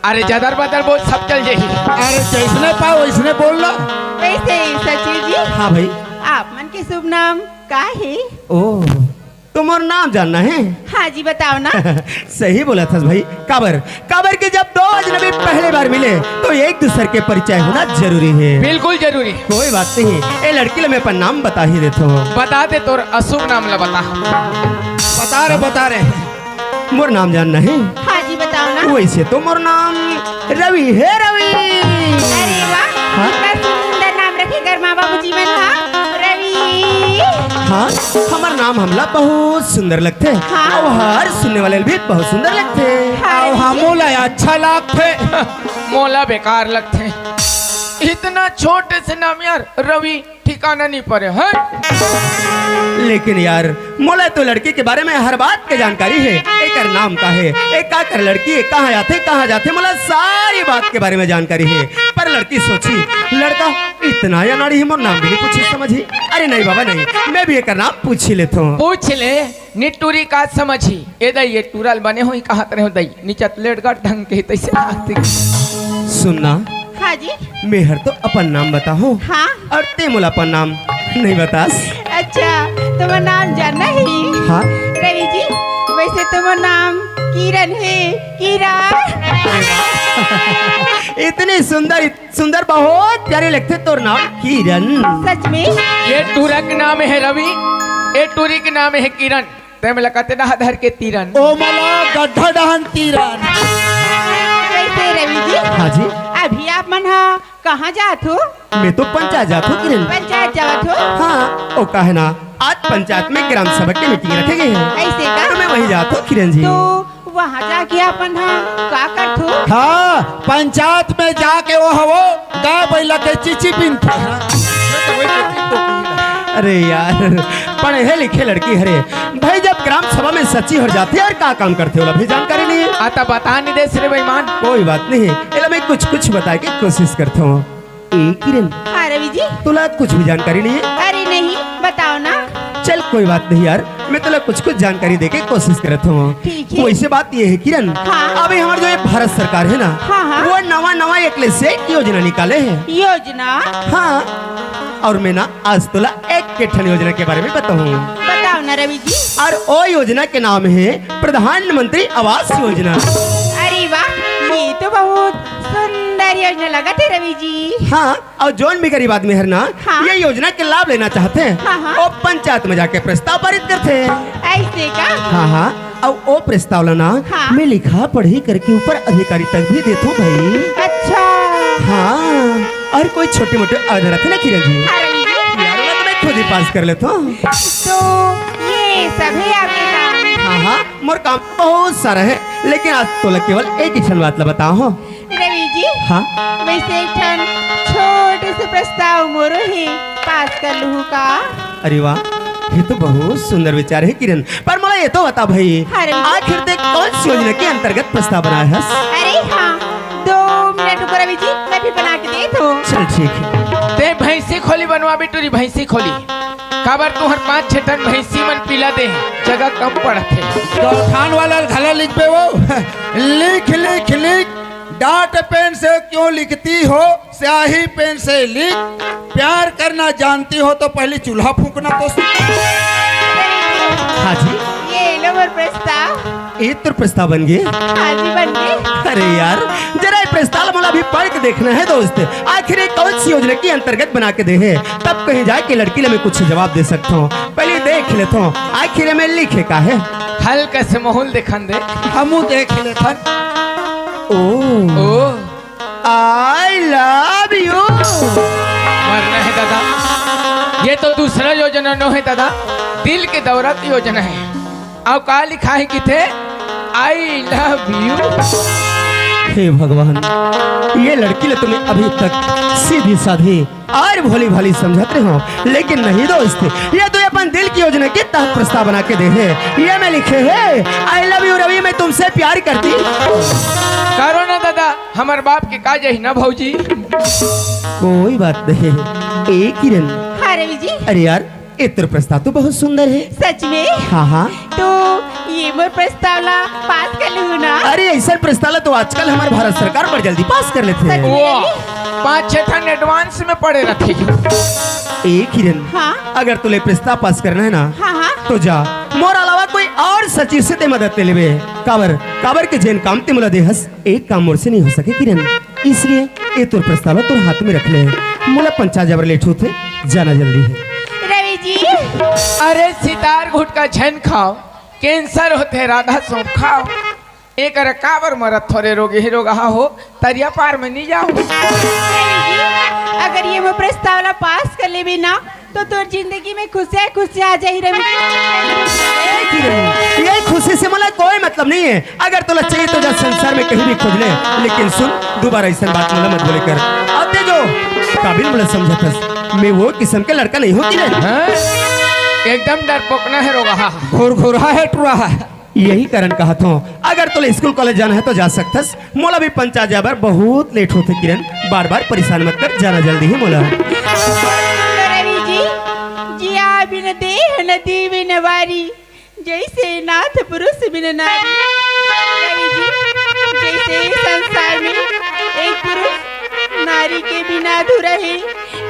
अरे जदर बदर बोल, सब चल जाही। अरे जैसने पाव वैसने बोल ला। वैसे सचिव जी। हाँ भाई। आप मन के शुभ नाम का हे? ओ, तो मोर नाम जानना हे? हाँ जी, बताओ ना। सही बोलत हस भाई। काबर, काबर कि जब दो अजनबी पहली बार मिले तो एक दूसर के परिचय होना जरूरी हे। बिल्कुल जरूरी। कोई बात नहीं, ए लड़की ला मैं अपन नाम बता ही देथों। बता दे, तोर अशुभ नाम ला बता। बता रे, बता रे। मोर नाम जानना हे? हाँ जी, बताओ ना। वैसे तो मोर नाम रवि हे, रवि। अरे वाह, हाँ? कितना सुंदर नाम रखे घर माँ बाबूजी मन, हाँ? रवि। हाँ, हमर नाम हमला बहुत सुंदर लगथे। हाँ। अउ हर सुनने वाले भी बहुत सुंदर लगथे। हाँ, अउ रवि जी। हमो ला अच्छा लगथे। मोला बेकार लगथे। इतना छोटे से नाम यार, रवि। ठिकाना नहीं परे, हैं? लेकिन यार, मोला तो लड़की के बारे में हर बात के जानकारी हे। एकर नाम का हे, ए का कर लड़की हे, कहाँ आथे, कहाँ जाथे, मोला सारी बात के बारे में जानकारी हे। पर लड़की सोची, लड़का इतना अनाड़ी हे, मोर नाम भी नहीं पूछी समझी। अरे नहीं बाबा नहीं, मैं भी एकर नाम पूछी लेथों। पूछ ले। निटूरी का समझी? ए दई, ए टूरा ल बने होही कहत रहेंव दई, निचत लेटगट ढंग के तइसे लागथे। सुन ना। हाँ जी। मेहर तो अपन नाम बताहूँ। हाँ। अउ ते मोला अपन नाम नहीं बतास। अच्छा, तुम्हार नाम जानना हे? हाँ। रवि जी, वैसे तुम्हार नाम किरण हे, किरण। इतनी सुंदर, सुंदर, बहुत प्यारी लगथे तोर नाम किरण। सच में? ए टूरा के नाम हे रवि, ए टूरी के नाम हे किरण। ते मोला कते डहा धर के तीरन। ओ मोला गड्ढा डहन तीरन। कैसे रवि जी? हाँ जी। अभी आप मन हा कहाँ जात हो? मैं तो पंचायत जात हो किरण। पंचायत जावत हो? हाँ, ओ काहे ना, आज पंचायत में ग्राम सभा के मीटिंग रखे गे हे। ऐसे का? तो मैं वहीं जात हो किरण जी। तो वहाँ जाके आप मन हा का करत हो? हाँ, पंचायत में जाके वो हवो गाय बैला के चीची बीनथे। अरे यार, पढ़े लिखे लड़की हरे भाई, जब ग्राम सभा में सचिव हर जाथे यार, का काम करथे ओला भी जानकारी नहीं हे। आ, त बता नहीं देस रे बेईमान। कोई बात नहीं, एला मैं कुछ कुछ बताए के कोशिश करथों। ए किरण, हाँ रवि जी। तोला कुछ भी जानकारी नहीं है? अरे नहीं, बताओ ना। चल कोई बात नहीं यार, मैं तोला कुछ कुछ जानकारी देके कोशिश करत हूँ। ठीक है। वैसे बात ये है किरण, हाँ। अभी हमार जो ये भारत सरकार है ना, हाँ, हाँ। वो नवा नवा एक ले से एक योजना निकाले है। योजना? हाँ, और मैं ना आज तोला एक के ठन योजना के बारे में बताऊँ। बताओ ना रवि जी। और ओ योजना के नाम है प्रधानमंत्री आवास योजना। अरे वाह, ये तो बहुत सुंदर योजना लगत है रवि जी। हाँ, और जौन भी गरीब आदमी हर ना हाँ। ये योजना के लाभ लेना चाहथे, हाँ, हाँ। वो पंचायत में जाके प्रस्ताव पारित करथे। ऐसे का? हाँ, हाँ। अउ ओ प्रस्ताव ला ना हाँ। मैं लिखा पढ़ी करके ऊपर अधिकारी तक भी देथों भाई। अच्छा। हाँ, और कोई छोटे मोटे order रथे ना किरण जी, हाँ, रवि जी। यार, मैं तो मैं खुद ही पास कर लेथों। तो ये सब है आपके काम? हाँ, हाँ, मोर काम बहुत सारा है, लेकिन आज तोला केवल एक ही ठन बात ला बताओ। रवि जी, हाँ? वैसे एक ठन छोटे से प्रस्ताव मोरो हे, पास कर लूहू का? अरे वाह, ये तो बहुत सुंदर विचार है किरण। पर मोला ये तो बता भाई, हाँ, रवि जी। आखिर ते कौन सी योजना के अंतर्गत प्रस्ताव बनाए हस? अरे हाँ, दो मिनट रुको रवि जी, मैं भी बना के देत हूँ। चल ठीक है। ते भैंसी खोली बनवा बिटूरी, भैंसी खोली। काबर तुहर पाँच छे ठन भैंसी मन पीला दे हे, जगह कम पड़त हे। गौठान वाला घला लिखबे वो। लिख, लिख, लिख। डाट पेन से क्यों लिखती हो, स्याही पेन से लिख। प्यार करना जानती हो तो पहले चूल्हा फूंकना तो सीख। हाँ जी। ये लो मोर प्रस्ताव। ये तोर प्रस्ताव बन गे? हाँ जी, बन गे। अरे यार, जरा ये प्रस्ताव मोला अभी पढ़ के देखना है दोस्त, आखिर ये कौन सी योजना के अंतर्गत बना के दे हे, तब कहीं जाके लड़की ला मैं कुछ जवाब दे सकता हूँ। पहले देख लेता हूँ, आखिर में लिखे का है। हल्का से माहौल देखन दे। हमू देख लेथन। ओ। ओ। I love you। मरना है दादा, ये तो दूसरा योजना नो है दादा, दिल के दौरा के योजना है। अउ का लिखा है किथे? I love you। हे भगवान, ये लड़की ले तुम्हें अभी तक सीधी साधी और भोली भाली समझत रहे हो, लेकिन नहीं दोस्त, ये तो अपन दिल की योजना के तहत प्रस्ताव बना के दे हे। ये में लिखे हे, I love you रवि, मैं तुमसे प्यार करती। करो ना दादा, हमर बाप के का जही ना भौजी। कोई बात नहीं। ए किरण। हाँ रवि जी। अरे यार, ए तोर प्रस्ताव तो बहुत सुंदर है। सच में? हाँ, हाँ। तो ये मोर प्रस्ताव ला पास कर लूँ ना? अरे, ऐसा प्रस्ताव ला तो आजकल हमार भारत सरकार बड़ जल्दी पास कर लेथे। सच में? वाह, पाँच छे ठन advance में पड़े रथे। ए किरण, हाँ? अगर तोला प्रस्ताव पास करना है ना, हाँ, हाँ। तो जा, मोर अलावा कोई और सचिव से ते मदद ले लेबे। काबर, काबर के जेन काम ते मोला दे हस, एक काम मोर से नहीं हो सके किरण, इसलिए ए तोर प्रस्ताव ला तोर हाथ में रख ले। मोला पंचायत जाबर लेट होथे, जाना जल्दी है। रवि जी। अरे सितार गुटखा झन खाओ, cancer होथे, राधा सौंफ खाओ। एकर काबर मरत थोरे रोगे हे रोगहा हो, तरिया पार में नहीं जाओ। रवि जी, अगर ये मोर प्रस्ताव ला पास कर लेबे ना, तो तोर जिंदगी में खुशियाँ, खुशियाँ आ जाही रवि जी। ए किरण, ये खुशी से मोला कोई मतलब नहीं है। अगर तोला चाहिए तो जा संसार में कहीं भी खोज ले, लेकिन सुन, दोबारा ऐसा बात मोला मत बोले कर। अब ते जो काबिल मोला समझत हस, मैं वो किस्म के लड़का नहीं हूँ किरण। हाँ? एकदम डरपोकना है रोगहा। घुरघुरा है टुरा। यही कारण कहत हूँ, अगर तोला स्कूल कॉलेज जाना है तो जा सकथस, मोला भी पंचायत जाए बर बहुत लेट होथे किरण, बार बार परेशान मत कर, जाना जल्दी है मोला। रवि जी, जिया बिन देह नदी बिन वारी, जैसे नाथ पुरुष बिन नारी। रवि जी, जैसे इस संसार में एक पुरुष नारी के बिना अधूरा है,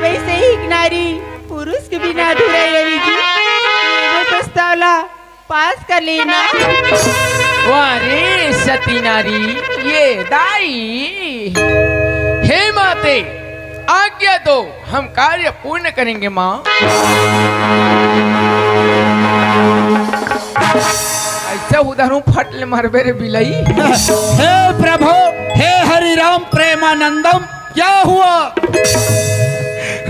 वैसे ही एक नारी पुरुष के बिना अधूरा है। रवि जी, ये प्रस्ताव ला पास कर लेना। वाह रे सती नारी, ये दाई। हे माते, आज्ञा दो, हम कार्य पूर्ण करेंगे माँ। ऐसे उधर हूँ, फट ले मरबे रे बिलई। हे प्रभु, हे हरि राम प्रेमानंदम, क्या हुआ?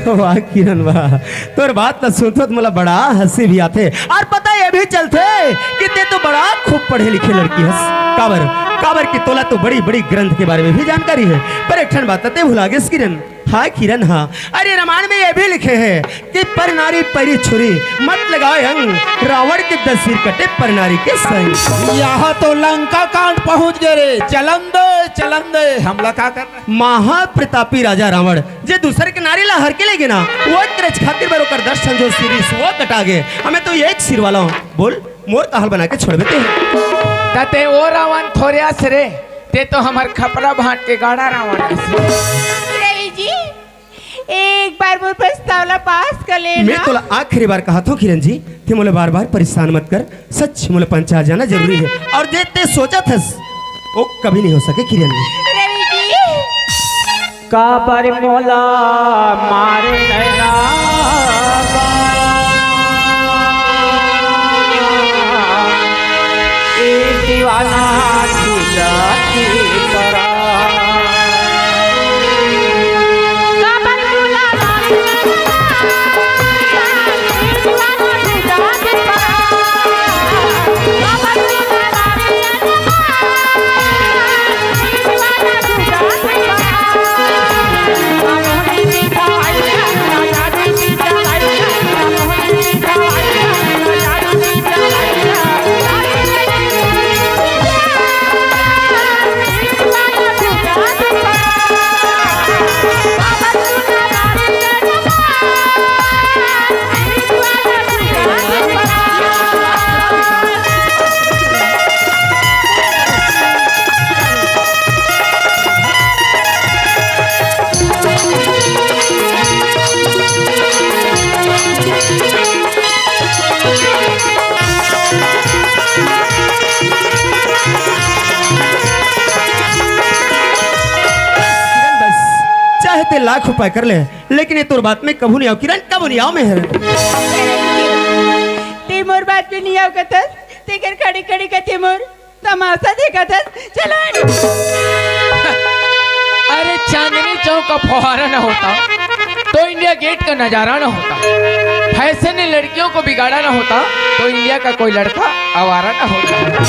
वाह किरण वाह, तोर बात ला सुनथों त मोला बड़ा हंसी भी आथे, और पता ये भी चलथे कि ते तो बड़ा खूब पढ़े लिखे लड़की हस। काबर, काबर कि तोला तो बड़ी बड़ी ग्रंथ के बारे में भी जानकारी है। पर एक ठन बात ते भुला गेस किरण, हाँ किरण, हाँ। अरे रामायण में ये भी लिखे हे कि पर नारी परी छुरी, मत लगावे अंग, रावण के दस सिर कटे पर नारी के संग। यहाँ तो लंका कांड पहुँच गे रे, चलन दे, चलन दे, हमला का करना? महाप्रतापी राजा रावण जे दूसर के नारी ला हर के ले गे ना, वो करे खातिर बर ओकर दस ठन जो सिर रिहिस वो कटा गे। हमें तो एक सिर वाला हूँ, बोल मोर का हाल बना के छोड़बे ते। त ते वो रावण थोरे अस रे, ते तो हमर खपरा भांट के गाड़ा रावण अस। रवि जी, एक बार मोर प्रस्ताव ला पास कर लेना। मैं तोला आखिरी बार कहत हूँ किरण जी, ते मोला बार-बार परेशान मत कर। सच मोला पंचायत जाना जरूरी हे। अउ जे ते सोचत हस, वो कभी नहीं हो सके किरण जी। रवि जी। काबर मोला मारे नैना बा। ए दीवाना तू जाती परा। काबर मोला मारे नैना बा। बस, चाहे ते लाख उपाय कर ले, लेकिन ये तोर बात में कभू नहीं आव किरण, कभू नहीं आव मैं। ते मोर बात में नहीं आव कथस, तेकर खड़े खड़े कथे मोर तमाशा देखत हस, चलो हट। अरे चांदनी चौक का फुहारा ना होता तो इंडिया गेट का नजारा ना होता, फैशन ने लड़कियों को बिगाड़ा ना होता तो इंडिया का कोई लड़का आवारा ना होता।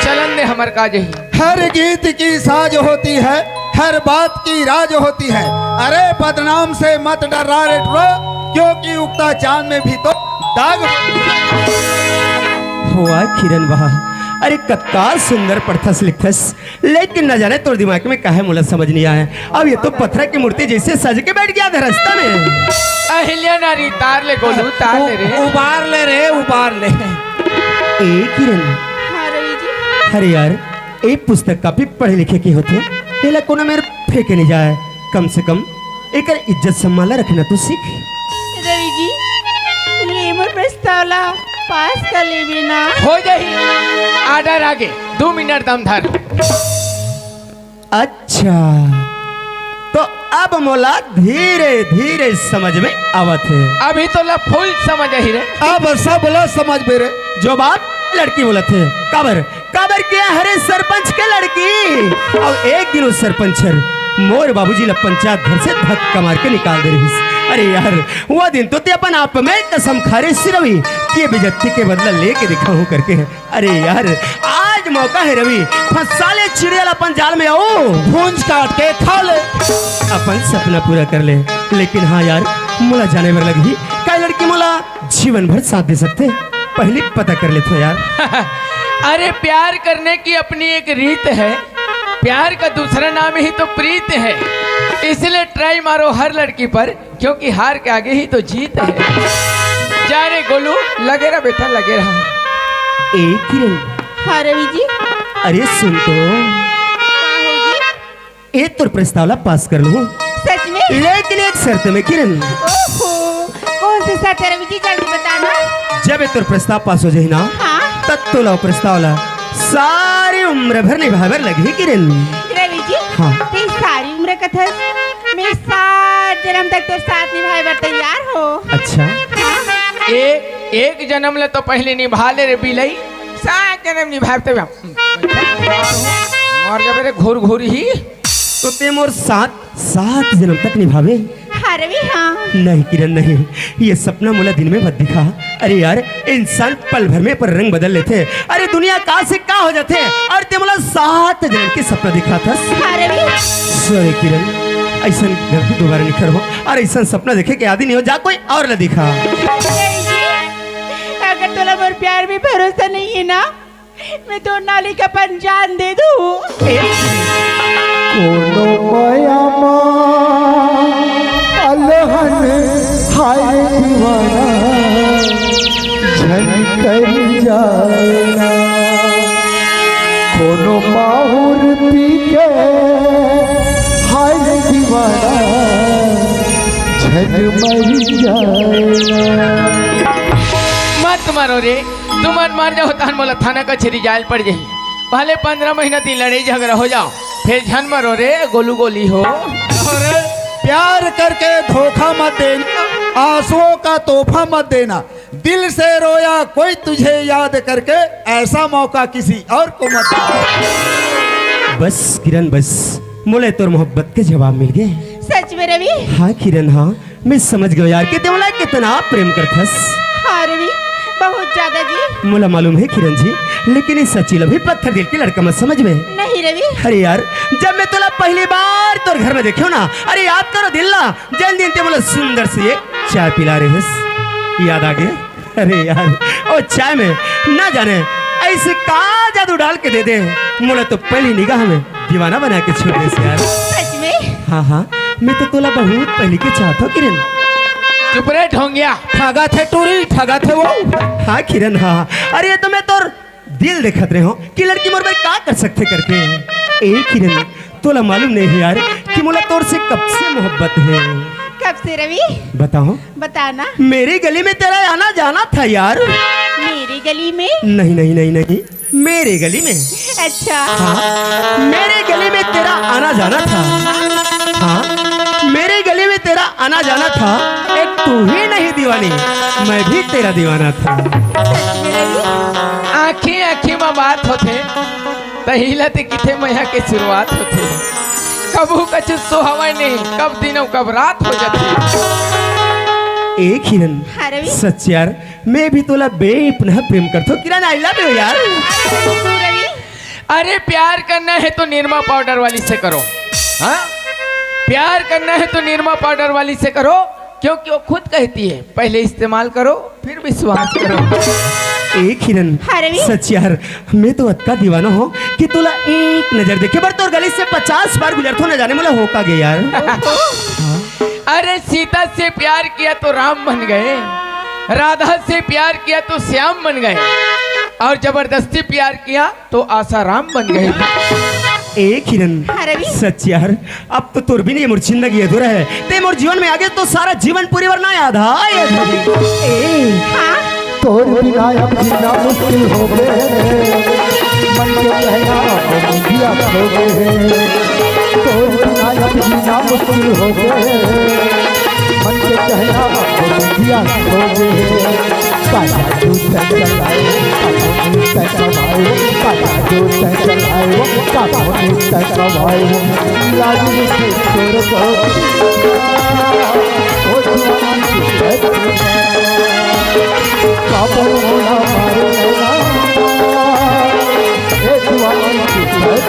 चलन दे हमर का जही। हर गीत की साज होती है, हर बात की राज होती है। अरे बदनाम से मत डर्रा रे टुरा, क्योंकि उगता चांद में भी तो दाग होती है। वाह किरण वाह, अरे कतका सुंदर पढ़थस लिखथस, लेकिन न जाने तोर दिमाग में काहे मोला समझ नहीं आय। अब ये तो पत्थर की मूर्ति जैसे सज के बैठ गया था रास्ता में। अहिल्या नारी तार ले गोलू, तार ले रे। उ-, उबार ले रे, उबार ले। ए किरण। हाँ रवि जी। अरे यार, ए पुस्तक काफी पढ़े लिखे के होथे, एला कोनो मेर फेंके नहीं जाय। कम से कम एकर इज्जत सम्मान ला रखना तो सीख। रवि जी, ये मोर प्रस्ताव ला पास कर लेबे ना। हो जाही, ऑर्डर आगे, दू मिनट दम धर। अच्छा, तो अब मोला धीरे धीरे समझ में आवत हे। अभी तोला फुल समझ आही रे। अब सब ला समझ में रे। जो बात लड़की बोलत हे, काबर काबर के हरे सरपंच के लड़की। अउ एक दिन वो सरपंच हर मोर बाबूजी ला पंचायत घर से धक्का मार के निकाल दे रहिस। अरे यार, वो दिन तो ते अपन आप में कसम खा रे रवि, कि ये बेइज्जती के बदला लेके दिखाहूँ करके। अरे यार, आज मौका हे रवि, फंसा ले चिड़िया ला अपन जाल में, अउ भूंज काट के खा ले, अपन सपना पूरा कर ले। लेकिन हाँ यार, मोला जाने बर लगही, का लड़की मोला जीवन भर साथ दे सकथे? पहली पता कर लेथों यार। अरे प्यार करने की अपनी एक रीत है, प्यार का दूसरा नाम ही तो प्रीत है, इसलिए ट्राई मारो हर लड़की पर, क्योंकि हार के आगे ही तो जीत है। जा रे गोलू, लगे रहा बेटा, लगे रहा। ए किरण। हाँ रवि जी। अरे सुन तो। हाँ हो जी। ए तोर प्रस्ताव ला पास कर लूँ। सच में? लेकिन एक शर्त में किरण। ओहो, कौन सी शर्त है रवि जी, जल्दी बताना। जब ए तोर प्रस्ताव पास हो जाही ना, हाँ। तब तोला प्रस्ताव ला सारी उम्र भर निभाए बर लगही किरण। रवि जी, हाँ। ते सारी उम्र कथस, मैं सात जन्म तक तोर साथ निभाए बर तैयार हो। अच्छा। हाँ। ए, एक जन्म ले तो पहले निभा ले रे बिलई, सात जन्म निभाए तब हम। मर जाबे रे घुर घुर ही। तो ते मोर साथ सात जन्म तक निभावे? हाँ रवि, हाँ। नहीं किरण, नहीं, ये सपना मोला दिन में मत दिखा। अरे यार, इंसान पल भर में अपन रंग बदल लेथे। अरे दुनिया का से का हो जाथे, अउ ते मोला सात जन्म के सपना दिखाथस। हाँ रवि। सॉरी किरण, अइसन गलती दोबारा नइ करहूं, अउ अइसन सपना देखे के आदी नइ हों। जा कोई अउ ला दिखा। नहीं जी, अगर तोला मोर प्यार में भरोसा नहीं है ना, मैं तो नाली का अपन जान दे दूं। ए, कोनो मया मा अलहन हाय दीवाना, झन कर जाना। कोनो माहुर पी के हाय दीवाना, झन मर जाना। मत मरो रे, तुमन मर जाहू तहन मोला थाना कचहरी जाय ल पड़ जाही। भले पंद्रह महीना दिन लड़ई झगरा हो जाव, फेर झन मरो रे गोलू गोली हो। अउ प्यार करके धोखा मत देना, आंसुओं का तोहफा मत देना। दिल से रोया कोई तुझे याद करके, ऐसा मौका किसी और को मत देना। बस किरण बस, मोला तोर मोहब्बत के जवाब मिल गे। सच में रवि? हाँ किरण, हाँ। मैं समझ गेंव यार कि तें मोला कितना प्रेम करथस। हाँ रवि, बहुत ज्यादा जी। मोला मालूम हे किरण जी, लेकिन ए सच्ची ला भी पत्थर दिल के लड़का मत समझबे। नहीं रवि। अरे यार, जब मैं तोला पहली बार तोर घर में देखेंव ना, अरे याद कर ओ दिन ला, जेन दिन तें मोला सुंदर से एक चाय पिलाय रहेस, याद आ गे? अरे यार, ओ चाय में ना जाने अइसे का जादू डाल के दे दे, मोला तो पहली निगाह में दीवाना बना के छोड़ देस यार। सच में? हाँ, हाँ, मैं तो तोला बहुत पहली के चाहत हों, किरण। चुप रे ढोंगिया। ठगथे टूरी, ठगथे वो। हाँ, किरण, हाँ, हाँ। अरे, ये तो मैं तोर दिल देखत रहेंव कि लड़की मोर बर का कर सकथे करके। ए, किरण, तोला मालूम नहीं हे यार कि मोला तोर से कब से मोहब्बत हे। कब से रवि? बताओ। बता ना। मेरी गली में तेरा आना जाना था यार। मेरी गली में? नहीं, नहीं, नहीं, नहीं, मेरे गली में। अच्छा। हाँ, मेरे गली में तेरा आना जाना था। हाँ, मेरे गली में तेरा आना जाना था। एक तू ही नहीं दीवानी, मैं भी तेरा दीवाना था। आँखी आँखी में बात होथे, तही ला ते किथे मया के शुरुआत होथे। कभू कछु सुहावय नहीं, कब दिन अउ कब रात हो जाथे। ए किरण, हाँ रवि। सच यार, मैं भी तोला बेपनाह प्रेम करथों किरण, I love you यार। अरे रवि। अरे प्यार करना है तो निरमा पाउडर वाली से करो। हाँ, प्यार करना है तो निरमा पाउडर वाली से करो, क्योंकि वो खुद कहती है पहले इस्तेमाल करो फिर विश्वास करो। ए किरण, हाँ रवि। सच यार, मैं तो अतका दीवाना हों कि तोला एक नजर देखे बर तोर गली से पचास बार गुजरथों, न जाने मोला हो का गे यार। अरे सीता से प्यार किया तो राम बन गए, राधा से प्यार किया तो श्याम बन गए, और जबरदस्ती प्यार किया तो आसाराम बन गए। ए किरण, हाँ रवि। सच यार, अब तो तोर बिना ये मोर जिंदगी अधूरा हे। ते मोर जीवन में आगे तो सारा जीवन पूरी वरना आधा। ए, हाँ। तोर बिना अब जीना मुश्किल हो गे, मन के कहना अब जिया खो गे। तोर बिना अब जीना मुश्किल हो गे, मन के कहना अब जिया खो गे। काला दूध चलाए, काला दूध चलाए, काला दूध चलाए, काला दूध चलाए, लाज से तोर को, ओ जवानी की बाबू मोला मारे ना, ए जवानी की बस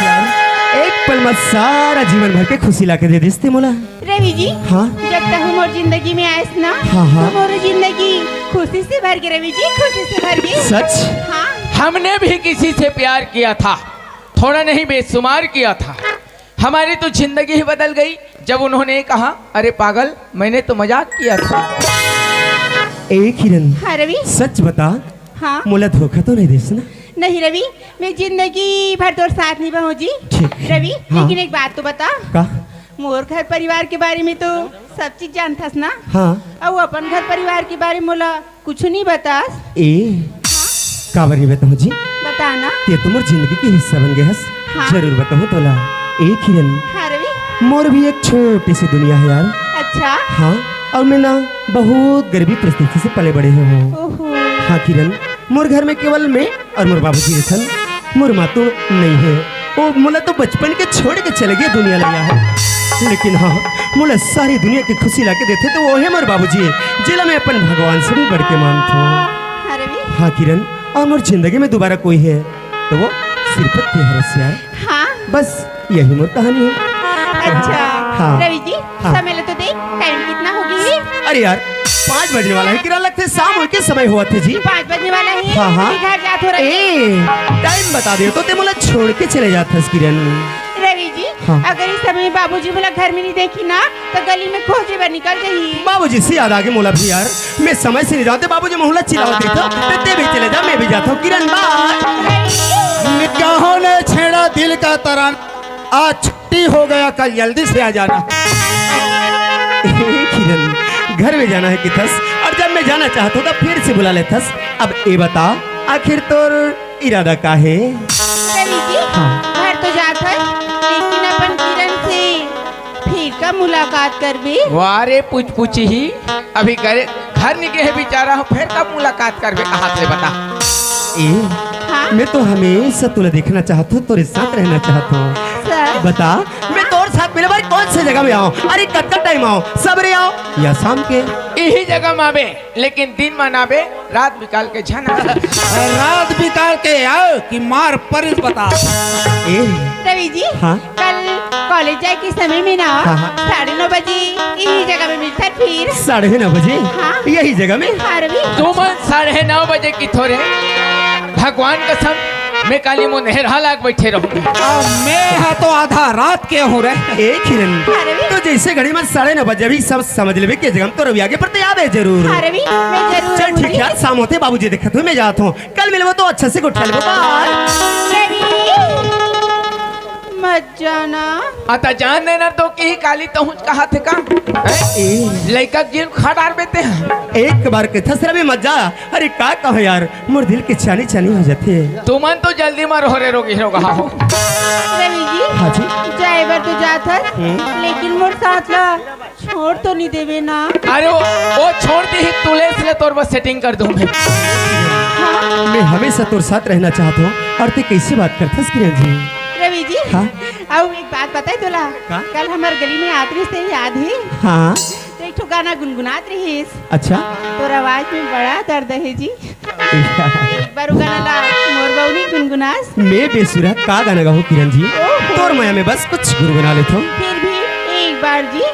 यार, एक पल में सारा जीवन भर के खुशी लाके दे दिस ते मोला। रवि जी, हाँ? जब तहूँ मोर जिंदगी में आयस ना, हाँ, हाँ। तो मोर जिंदगी खुशी से भर गे रवि जी, खुशी से भर गे। सच? हाँ। हमने भी किसी से प्यार किया था, थोड़ा नहीं बेशुमार किया था। हमारी तो जिंदगी ही बदल गई जब उन्होंने कहा, "अरे पागल, मैंने तो मजाक किया था।" ए किरण, हाँ रवि। सच बता, हाँ। मोला धोखा तो नहीं देस ना? नहीं रवि, मैं जिंदगी भर तोर साथ निभाहूँ जी। ठीक। रवि, हाँ। लेकिन एक बात तो बता। का? मोर घर परिवार के बारे में तो सब चीज जानथस ना? हाँ। अउ अपन घर परिवार के बारे में मोला कुछु नहीं बतास। ए, काबर नहीं बताहूँ जी? बता ना। ते तो मोर जिंदगी के हिस्सा बन गे हस। हाँ। जरूर बताहूँ तोला। ए किरण, हाँ रवि। मोर भी एक छोटी सी दुनिया हे यार। अच्छा। हाँ, अउ मैं ना बहुत गरीबी परिस्थिति से पले बड़े हों। ओहो। हाँ किरण, मोर घर में केवल मैं अउ मोर बाबूजी रहिथन। मोर माँ तो नइ हे, वो मोला तो बचपन के छोड़ के चले गे दुनिया ल यार। लेकिन हाँ, मोला सारी दुनिया के खुशी लाके देथे त वो हे मोर बाबूजी, जेला मैं अपन भगवान से भी बढ़ के मानथों। अरे भी। हाँ किरण, अउ मोर जिंदगी में दुबारा कोई हे त वो सिर्फ तैं हरस यार। हाँ। बस यही मोर कहानी हे। अच्छा। हाँ। रवि जी, हाँ। समय ल तो देख, टाइम कितना हो गे हे? अरे यार, पाँच बजने वाला हे, किरण लगथे शाम होय के समय होवत हे जी। पाँच बजने वाला हे, हाँ, हाँ। मैं घर जात हों रवि। ए, टाइम बता दे तो तैं मोला छोड़ के चले जात हस किरण। रवि जी, हाँ। अगर इस समय बाबूजी मोला घर में नइ देखही ना, त गली में खोजे बर निकल जाही। बाबूजी से याद आगे मोला भी यार, मैं समय से नइ जावँव त बाबूजी मोला चिल्लावत रहिथे, त तैं भी चले जा, मैं भी जात हों किरण, बाय। निगाहों ने छेड़ा दिल का तराना, आज छुट्टी हो गया, कल जल्दी से आ जाना। ए किरण, घर में जाना हे कहिथस, अउ जब मैं जाना चाहत हों त फेर से बुला लेथस। अब ए बता, आखिर तोर इरादा का हे? रवि जी, हाँ। घर तो जात हस, लेकिन अपन किरण से फेर कब मुलाकात करबे? वाह रे पुचपुची, अभी घर, घर नइ गे हे बिचारा, फेर कब मुलाकात करबे, कहात ले बता। ए, हाँ? मैं तो हमेशा तोला देखना चाहत हों, तोरे साथ रहना चाहत हों। सर। बता, मैं तोर साथ मिले बर कौन से जगह में आवँव? अरे कतका टाइम आवँव? सबेरे आवँव या शाम के? इही जगह में आबे, लेकिन दिन में ना आबे, रात बिकाल के झन आ। रात बिकाल के आव कि मार परिस बता। ए। रवि जी, हाँ? कल कॉलेज जाय के समय में ना, हाँ, हाँ। साढ़े नौ बजे इही जगह में मिलथन फेर। साढ़े नौ बजे? हाँ। यही जगह में? हाँ, रवि। तुमन साढ़े नौ बजे कहिथो रे? भगवान कसम, मैं काली मुंह नहरहा लाग बइठे रहूँ। अब मैं हा तो आधा रात के हूँ रे। ए किरण, हाँ, रवि। तो जइसे घड़ी में साढ़े नौ बजे, अभी सब समझ लेबे के जगह में तो रवि आगे पर तैं आबे जरूर। हाँ, रवि, मैं जरूर चल आऊँ ठीक जी। यार, शाम होथे बाबूजी देखत हों, मैं जात हों। कल मिलबो तो अच्छा से गोठिया लेबो, बाय। रवि, मत जाना। अ त जान देना तो कि काली तहूँ कहाथे का? हैं? ए। लइका के जीव खा डारबे तैं। एक बार कहिथस रवि मत जा। अरे का कहों यार, मोर दिल के चानी चानी हो जाथे। तुमन तो जल्दी मर हो रे रोगी रोगहा हो। रवि जी, हाँ जी। जाय बर तो जात हस, हम्म। लेकिन मोर साथ ला छोड़ तो नइ देबे ना? अरे वो, वो छोड़ दिही, तुलेस ले तोर बर सेटिंग कर दूँ मैं। हाँ। मैं हमेशा तोर साथ रहना चाहत हों, अउ तैं कइसे बात करथस किरण जी? रवि जी, हाँ? अउ एक बात बताएँ तोला? का? कल हमर गली में आत रहिस तैं याद हे? हाँ। त एक ठो गाना गुनगुनात रहिस। अच्छा। तोर आवाज में बड़ा दर्द हे जी। एक बार वो गाना ला मोर बर नइ गुनगुनास? मैं बेसुरा का गाना गाहूँ किरण जी? ओहो। तोर मया में बस कुछ गुनगुना लेथों। फिर भी एक बार जी।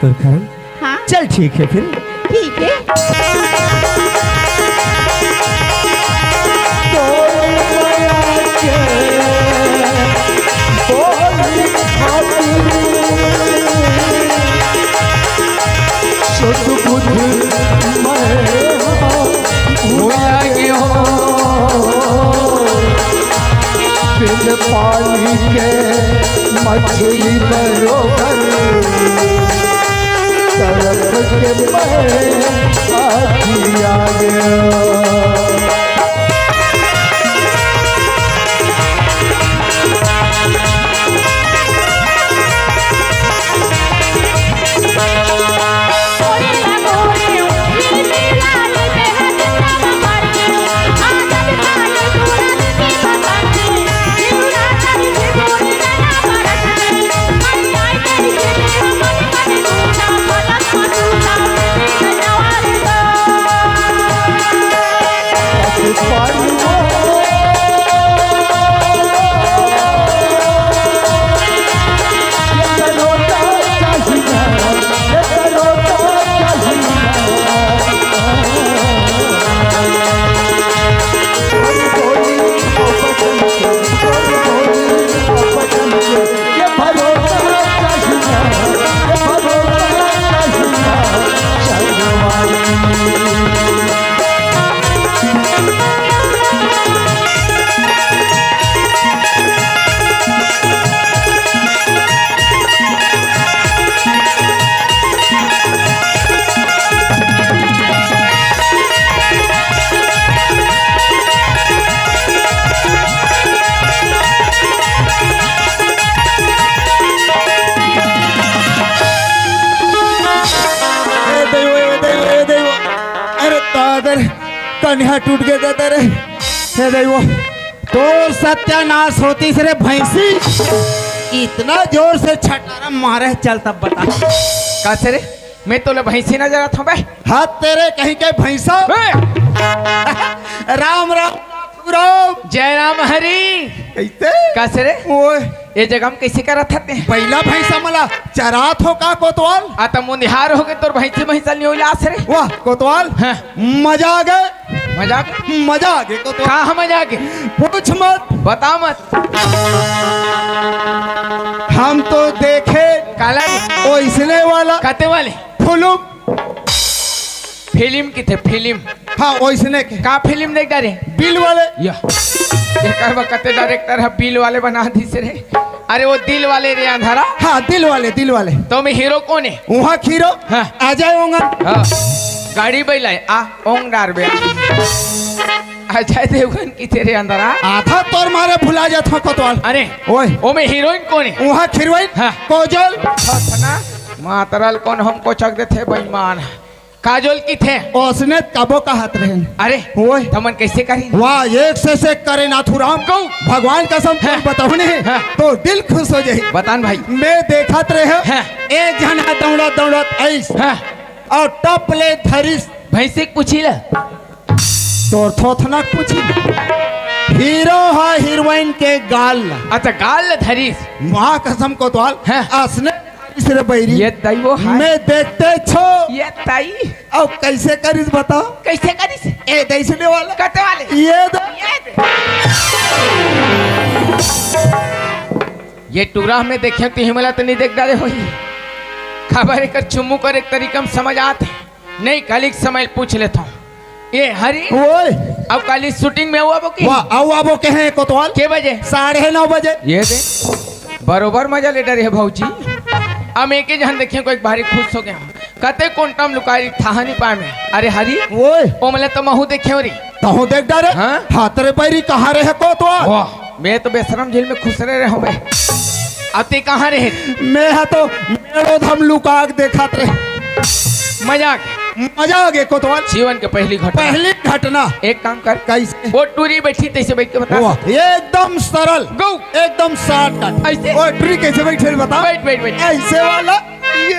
तोर करम। हाँ। चल ठीक हे फिर। ठीक हे। तोर मया के बोल खातिर सुध बुध मैं भुला गयो, बिन पानी के मछली बरोबर तड़प के मैं आखिया गयो। कनिहा टूट गे दादा रे। हे दैवो, तोर सत्यानाश होतिस रे भैंसी। इतना जोर से छटारा मारे, चल तब बता। कइसे रे? मैं तोला भैंसी नजर आथंव बे? हाथ तेरे कहीं के भैंसा। ए! राम राम नाथू राम। जय राम हरी। कइसे? कइसे रे? ओए। ए जगह म कइसे करत हते? बइला भैंसा मला चरात हो का कोतवाल? आ त मुंदिहार होगे तोर भैंसी भैंसा नियोलास रे। वाह कोतवाल। हाँ। मजा आ गे। मजाक? मजा आ गे तो, तो कहाँ मजा आ गे? पूछ मत। बता मत। हम तो देखे काला रे? ओइसने वाला। कते वाले? फिल्म। फिल्म किथे फिल्म? हाँ, ओइसने के। का फिल्म देख डारे? बिल वाले। या। एकर बा कते डायरेक्टर ह बिल वाले बना दिस रे। अरे वो दिल वाले रे अंधारा। हाँ, दिल वाले, दिल वाले। तो में हीरो कोन हे? उहाँ हीरो। हाँ। अजय ओंगन। हाँ। गाड़ी बैला हे। आ ओंग डारबे। अजय देवगन किथे रे अंदर आ। आधा तोर मारे भुला जात हो कोतवाल। अरे, ओए। ओमे हीरोइन कोन हे? उहाँ हीरोइन? हाँ। काजोल। हसना, मातरल कोन हमको चक देथे बेईमान। काजोल किथे? ओसने कबो कहत रहे। अरे, ओए। तमन कइसे करी? वाह, एक से से करे नाथुराम। कहू। भगवान कसम हाँ। बताहूँ नहीं, हाँ। तो दिल खुश हो जाही। बतान भाई। मैं देखत रहे, हाँ। एक झन ह दौड़त दौड़त आइस। हाँ। अउ टप ले धरिस। भैंसी के पूछी ला। तोर थोथना के पूछी ला। हीरो ह हीरोइन के गाल ला। अच्छा, गाल ला धरिस। माँ कसम कोतवाल, हाँ। असने धरिस रे बैरी। ये तई वो है। मैं देखते छो। ये तई। अउ कइसे करिस बताओ? कइसे करिस? ए, दइसने वाला। कते वाले? ये दे। ये दे। ये टूरा में देखे तो हिमला तो नहीं देख डारे होही। खबर एकर चुम्मू कर एक तरीका में समझ आत हे। नहीं, काली के समय पूछ लेथंव। ए हरी। ओए। अब काली शूटिंग में अउ आबो की? वाह, अउ आबो कहे कोतवाल। के बजे? साढ़े नौ बजे। ये दे। बरोबर मजा ले डरे हे भौजी। हम एके झन देखे कोई भारी खुश हो गया। कते कोंटा म लुकाय रही थाहा नहीं पाए में। अरे हरी। ओए। ओमला तो महू देखे हो रही। तहूँ देख डारे? हाँ? हाथ रे पैरी कहाँ रहे कोतवाल? वाह, मैं तो बेशरम जेल में खुसरे रहे हूँ बे। अब ते कहाँ रहे? मैं हा तो मेड़ो धम लुका के देखत रहे। मजाक। मजा आ गे कोतवाल। जीवन के पहली घटना। पहली घटना। एक काम कर। कइसे? वो टूरी बैठी तइसे बैठ के बता। वाह, एकदम सरल। गौ। एकदम शॉर्टकट। अइसे? वो टूरी कइसे बैठे बता? बैठ, बैठ, बैठ। अइसे वाला। ये।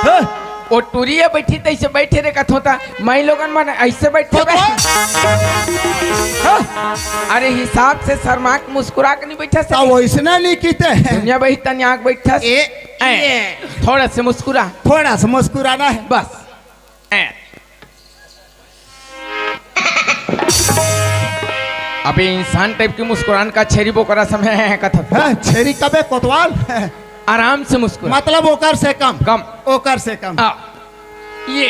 हैं? ओ टुरी ह बइठी तइसे बइठे रे कथों त, माईलोगन मन अइसे बइठे बे। हाँ? अरे हिसाब से शर्मा के मुस्कुरा के नहीं बइठस। त वइसना नहीं किते। दुनिया बइठ तनी आँख बइठस। ए, ए, ए। थोड़ा से मुस्कुरा। थोड़ा से मुस्कुराना है। बस। ए। अबे इंसान टाइप के मुस्कुरान का छेरी बोकरा समय है कथन। हाँ, छेरी कबे कोतवाल? आराम से मुस्कुरा। मतलब ओकर से कम। कम। ओकर से कम। हाँ। ये।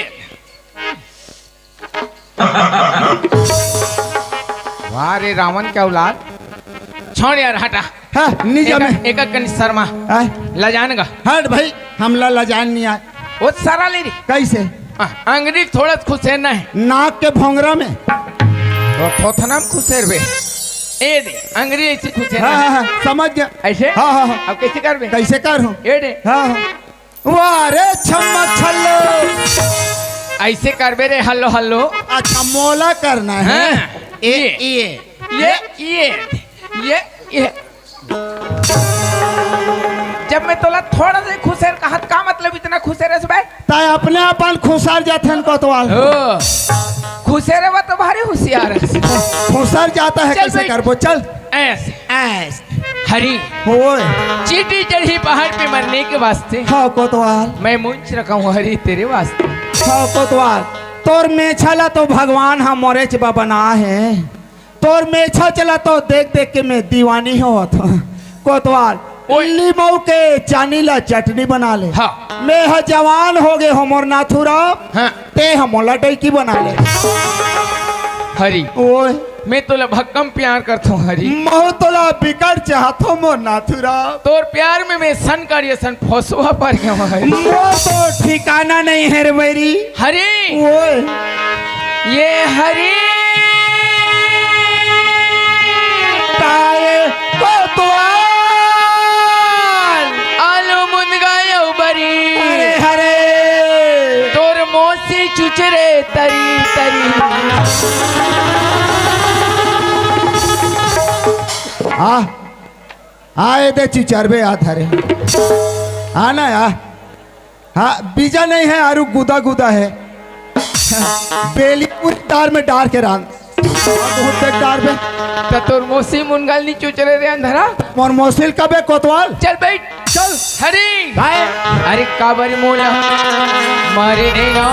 वाह रे रावण के औलाद। छोड़ यार, हटा। हाँ, निजा एका, में। एका कन शर्मा। हाँ। लजान गा। हट भाई, हमला लजान नहीं आए। वो सारा ले रही। कइसे? हाँ, अंगरी थोड़ा खुसेरना है। नाक के भोंगरा में। वो थोथना में खुसेर बे। ए दे, अंगरी अइसे खुसेरना हाँ, है। हाँ, हाँ, समझ गया। अइसे? हाँ, हाँ, हाँ। अब कइसे करबे? कइसे करहूँ? ए दे। हाँ, हाँ। वाह रे छम्मा छल्लो। अइसे करबे रे, हल्लो, हल्लो। अच्छा, मोला करना है। हाँ। ए, ये, ए। ये, ये, ये, ये। जब मैं तोला थोड़ा से खुसेर कहत, का मतलब इतना खुसेर हस बे? तैं अपने अपन खुसर जाथन कोतवाल। ओ, खुसेर बा तो भारी हुसियार हस। खुसर जाता है, चल कइसे बइठ। करबो? चल। ऐस। ऐस। हरी। ओए। चींटी चढ़ी पहाड़ पे मरने के वास्ते। हाँ, कोतवाल। मैं मूंछ रखा हूँ हरी तेरे वास्ते। हाँ, कोतवाल। तोर मेछा ला तो भगवान हा मोरेच बा बना है। तोर मेछा चला तो देख देख के मैं दीवानी होत हूँ। कोतवाल, ओए। लीमऊ के चानी ला चटनी बना ले। हाँ। मैं ह जवान हो गे हो मोर नाथुराम। हाँ। ते ह मोला डैकी बना ले। हरी। ओए। मैं तोला भक्कम प्यार करथों हरी। महू तोला बिकट चाहथों मोर नाथुराम। तोर प्यार में मैं सन काढ़िया सन फसुआ पर गया हूँ हरी। मोर तो ठिकाना नहीं है रे बैरी। हरी। ओए। ये हरी। ताए कोतवाल। आलू मुनगा यो बरी। हरे हरे। चिरे तरी तरी। आ, आ, ए दे चिचरबे आ धरे। आ ना आ। हाँ, बीजा नहीं है, आरु गुदा गुदा है। बेली पूरी तार में डार के रांध। बहुत देख डार पे। त तोर मोसी मुनगाल नी चुचरे रे अंधरा। मोर मोसिल कबे कोतवाल? चल बैठ। चल। हरी। काय? अरे काबर मोला मारे नहीं ना।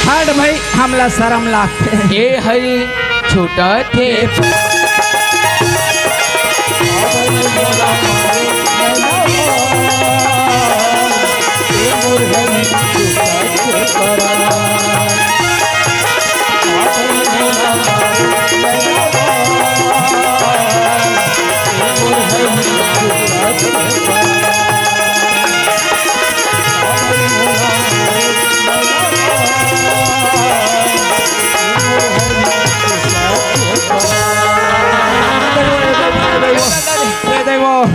हट भाई, हमला शरम लागथे। ए हरी। छूटत हे।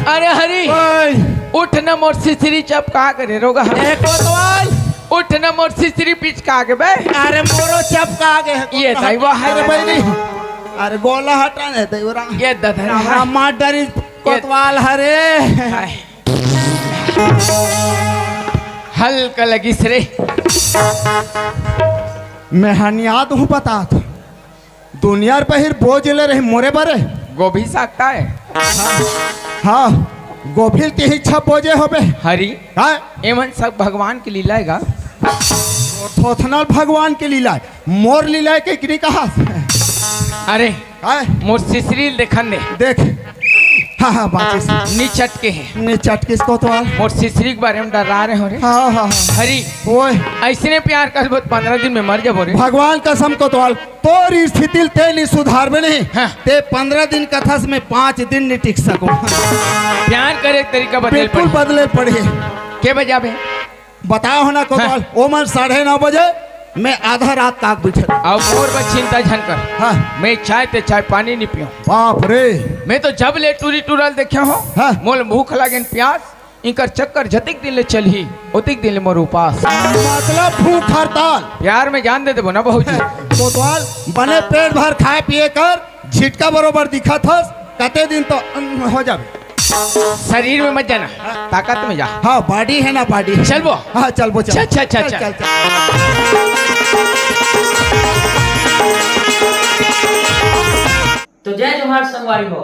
अरे हरी, ओए। उठ न मोर सिसरी चपका के रे रोगा। ए कोतवाल। उठ न मोर सिसरी पिचका के बे। अरे मोरो चपका के। ये दाई वाह। अरे भाई रे। अरे गोला हटा ने दे ओरा। ये दधरा। हमरा मार डरी कोतवाल हरे। हाय। हल्का लगिस रे। मैं हनियाद हूँ बतात। दुनिया रे पहिर बोझ ले रही मोरे बरे। गोभी साग का है? हाँ, गोभी के ही छप बोझे होबे। हरी। हाँ? एमन सब भगवान की लीला है गा? थोथनल भगवान की लीला है। मोर लीला है के किनी कहा? अरे, हाँ? मोर सिसरी देखन दे। देख। हाँ, हाँ, बाकी से। नी चटके हैं। नी चटकिस कोतवाल। मोर सिसरी के बारे में डरा रहे हो रे। हाँ, हाँ, हाँ। हरी। ओए। ऐसने प्यार कर बहुत पन्द्रह दिन में मर जाबो रे। भगवान कसम कोतवाल, तोर स्थिति ल ते नी सुधारबे नहीं। हाँ। ते पन्द्रह दिन कथस में पाँच दिन नी टिक सको। प्यार करे के तरीका बदले बिल्कुल पड़े। बदले पड़े। के बजाबे? बताओ ना कोतवाल, हाँ। ओमन साढ़े नौ बजे, मैं आधा रात तक बैठे। अब मोर बर चिंता झन कर। हाँ। मैं चाय ते चाय पानी नी पियो। बाप रे। मैं तो जब ले टूरी टूरल देखे हो, हाँ। मोल भूख लागे न प्यास, इनकर चक्कर जतिक दिन ले चलही, ओतिक दिन ले मोर उपास। मतलब भूख हड़ताल। प्यार में जान दे देबो ना बहू जी। कोतवाल, बने पेट भर खाए पिए कर, झिटका बरोबर दिखत हस, कते दिन तो, अम, हो जाबे। शरीर में मत जाना, हाँ। ताकत में जा। हाँ, body है ना body। चलबो। हाँ, चलबो, चल। चल, चल, चल, चल, चल। चल, चल। तो जय जोहार संगवारी हो,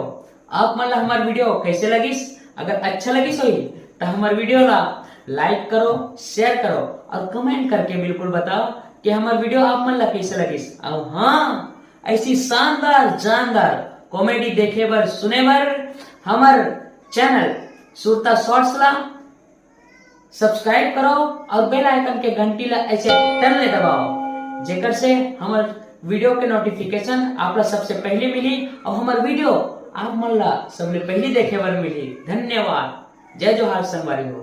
आप मन ला हमर video कैसे लगिस? अगर अच्छा लगिस होही त हमर video ला like करो, share करो और comment करके बिल्कुल बताओ कि हमर video आप मन ला कैसे लगिस। और हाँ, ऐसी शानदार जानदार comedy देखे बर सुने बर हमर channel सुरता Shorts ला subscribe करो और bell icon के घंटी ला ऐसे टन ले दबाओ, जेकर से हमर video के notification आप ला सबसे पहले मिली और हमर video आप मन ला सबले पहले देखे बर मिली। धन्यवाद। जय जोहार संगवारी हो।